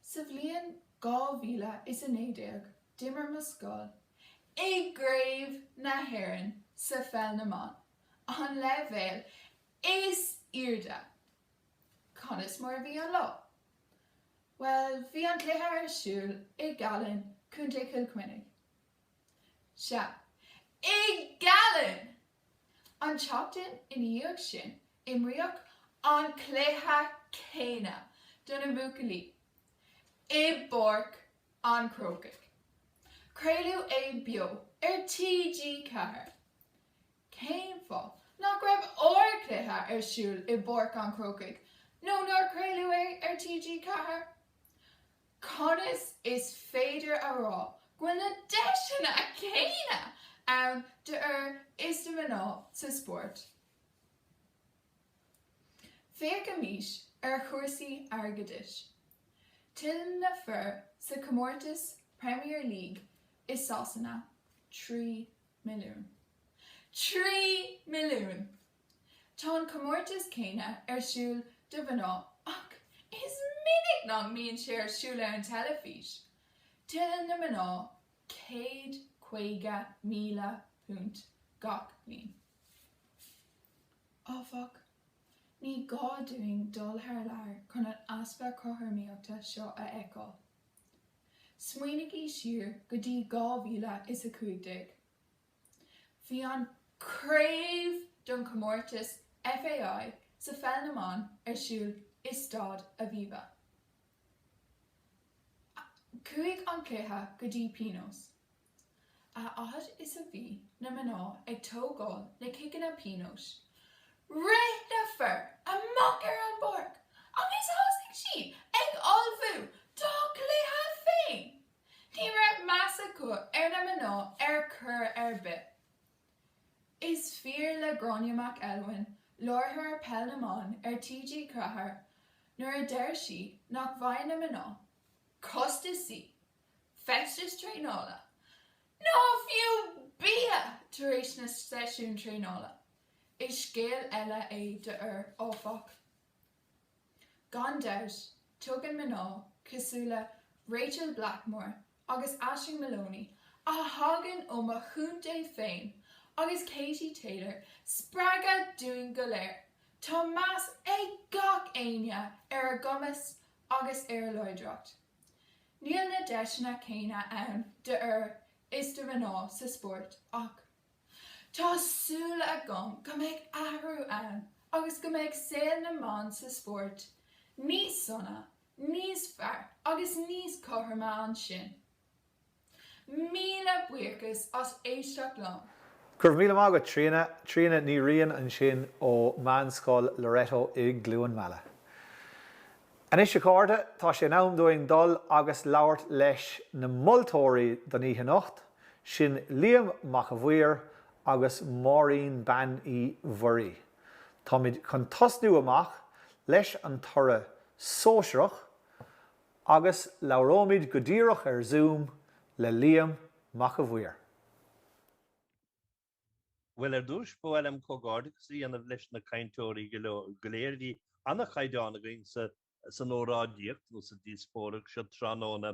Sa bhliain 2019 d'imir mo scoil i gCraobh na hÉireann sa Pheil na mBan, an leibhéal is airde! Conas mar a bhí an lá? Bhuel, bhí an cluiche ar siúl i gCallainn, Contae Chill Chainnigh. Sea, i gCallainn! An tseachtain ina dhiaidh sin, imríodh an cluiche céanna do na buachaillí i bPáirc an Chrócaigh. Craoladh é beo ar TG4. Cén fáth nach raibh ár gcluiche ar siúl i bPáirc an Chrócaigh nó nár craoladh é ar TG4? Conas is féidir a rá go bhfuil na deiseanna céanna ann d'fhir is do mhná sa spórt? Féachaimis ar chúrsaí airgeadais. Tuilleann na fir sa chomórtas Premier League i Sasana 3 milliún. 3 milliún! Tá an comórtas céanna ar siúl do mhná ach is minic nach mbíonn sé ar siúl ar an teilifís. Tuilleann na mná £150,000 gach bliain. Áfach, ní gá dúinn dul thar lear chun an easpa cothromaíochta seo a fheiceáil. Smaoinígí siar go dtí 2015. Bhí an chraobh don chomórtas FAI sa pheil na mban ar siúl i Staid Aviva. Chuaigh an cluiche go dtí pionós. A fhad is a bhí na mná ag tógáil na ciceanna pionóis, rith na fir amach ar an bpáirc agus thosaigh siad ag ullmhú dá gcluiche féin! Ní raibh meas acu ar na mná ar chor ar bith. Is fíor le Gráinne McElwain, láithreoir Peil na mBan ar TG4, nuair a deir sí nach bhfaigheann na mná costaisí, feistis traenála, ná fiú bia tar éis na seisiún traenála. Is scéal eile é d'fhir, áfach. Gan dabht, tugann mná cosúil le Rachael Blackmore agus Aisling Moloney, a thagann ó mo chontae féin, agus Katie Taylor spreagadh dúinn go léir. Tá meas ag gach éinne ar a gcumas agus ar a láidreacht. Níl na deiseanna céanna ann d'fhir is do mhná sa spórt ach Tá súil agam go mbeidh athrú ann agus go mbeidh saol na mban sa spórt níos sona, níos fearr agus níos cothroime ansin. Míle buíochas as éisteacht liom. Go raibh míle maith agat, Tríona. Tríona Ní Riain ansin ó Meánscoil Loreto i gCluain Meala. Anois a chairde, tá sé in am dúinn dul agus labhairt leis na moltóirí don oíche anocht, sin Liam Mac a' Mhaoir agus Máirín Bean Uí Mhuirí. Táimid chun tosnú amach leis an toradh sóisearach agus labhróimid go díreach ar Zoom le Liam Mac a' Mhaoir. Bhuel, ar dtús, ba mhaith liom comhghairdeachas a dhéanamh leis na cainteoirí go léir. Bhí an-chaighdeán againn san óráidíocht nó sa díospóireacht seo tráthnóna.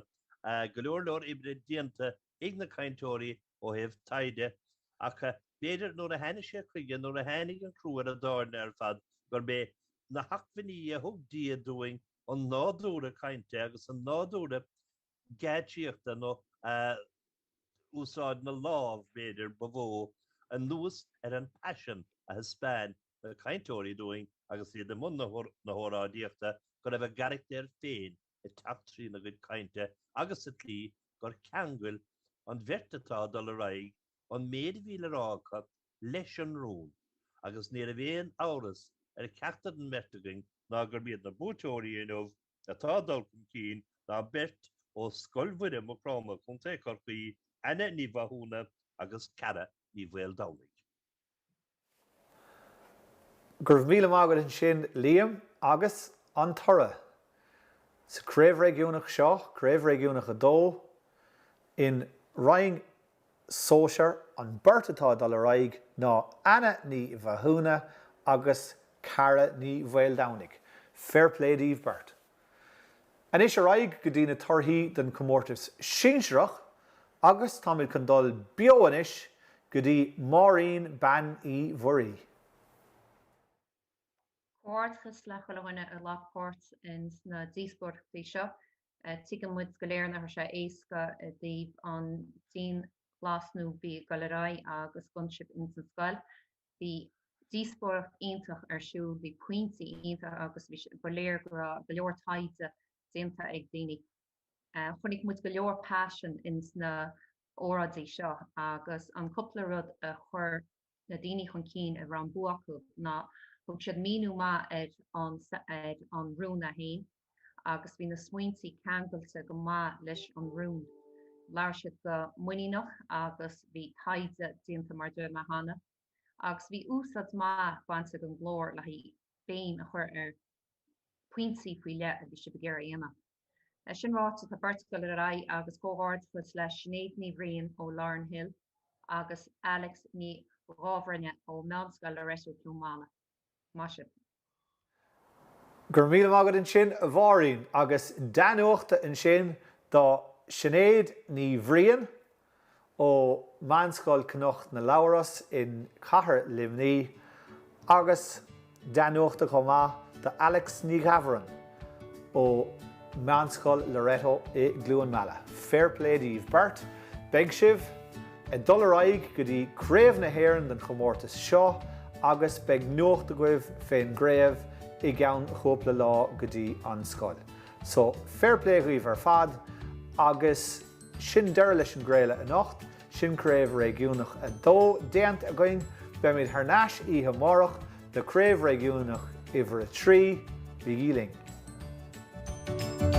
Go leor leor oibre déanta ag na cainteoirí ó thaobh taighde ach b'fhéidir nuair a tháinig sé chuige, nuair a tháinig an crú ar an dtairne ar fad, gurb é na hacmhainní a thug Dia dúinn, an nádúr cainte agus an nádúr geáitsíochta nó úsáid na lámh, b'fhéidir, ba mhó. anuas ar an paisean a thaispeáin na cainteoirí dúinn agus iad i mbun na hóráidíochta, go raibh a gcarachtair féin ag teacht trína gcuid cainte agus sa tslí gur cheangail an bheirt atá ag dul ar aghaidh an méid a bhí le rá acu leis an rún agus ní raibh aon amhras ar cheachtar den mbeirt againn ná gurb iad na buaiteoirí inniu atá ag dul chun cinn ná beirt ó Scoil Mhuire, Maigh Chromtha, Co. Chorcaí, Anna Ní Mhathúna agus Ceara Ní Mhaoldomhnaigh. Go raibh míle maith agat ansin Liam agus an toradh sa Craobh Réigiúnach seo, Craobh Réigiúnach 2, in Roinn Sóisear, an beirt atá ag dul ar aghaidh ná Anna Ní Mhathúna agus Cara Ní Mhaoldomhnaigh. Fair play daoibh beirt. Anois ar aghaidh go dtí na torthaí don chomórtas sinsearach agus táimid chun dul beo anois go dtí Máirín Bean Uí Mhuirí. Comhghairdeachas le chuile dhuine a ghlac páirt ins na díospóireachtaí seo. Tuigeann muid go léir nach raibh sé éasca i dtaobh an dianghlas nó bhí ag dul ar aghaidh agus d'fhan sibh ins an scoil. Bhí díospóireacht iontach ar siúl, bhí pointí iontacha agus bhí ba léir go raibh go leor taighde déanta ag daoine. Chonaic muid go leor paisean ins na óráidí seo agus an cúpla rud a chuir na daoine chun cinn a raibh an bua acu ná thug siad míniú maith ar an ar an rún é féin agus bhí na smaointí ceangailte go maith leis an rún. Labhair siad go muiníneach agus bhí taighde déanta mar a dúirt mé cheana agus bhí úsáid maith bainte den ghlór le haghaidh béim a chur ar pointí faoi leith a bhí sibh ag iarraidh a dhéanamh. É sin ráite, tá beirt ag dul ar aghaidh agus comhghairdeachas le Sinéad Ní Bhriain ó Lauren Hill agus Alex Ní Dhábhraine ó Meánscoil Loreto Cluain Mhana. Maith sibh. Go raibh míle maith agat ansin a Mháirín agus dea-nuacht ansin do Sinéad Ní Bhriain ó Meánscoil Cnoc na Labhras in Cathair Luimní agus dea-nuacht chomh maith do Alex Ní Dhábhráin ó Meánscoil Loreto i gCluain Meala. Fair play daoibh beirt. Beidh sibh. Ag dul ar aghaidh go dtí Craobh na hÉireann den chomórtas seo agus beidh nuacht agaibh fén gcraobh i gceann chúpla lá go dtí an scoil. So, fair play dhaoibh ar fad agus sin deireadh leis an gcraoladh anocht. Sin Craobh Réigiúnach 2 déanta againn. Beimid thar n-ais oíche amárach do Craobh Réigiúnach uimhir 3. Bígí linn.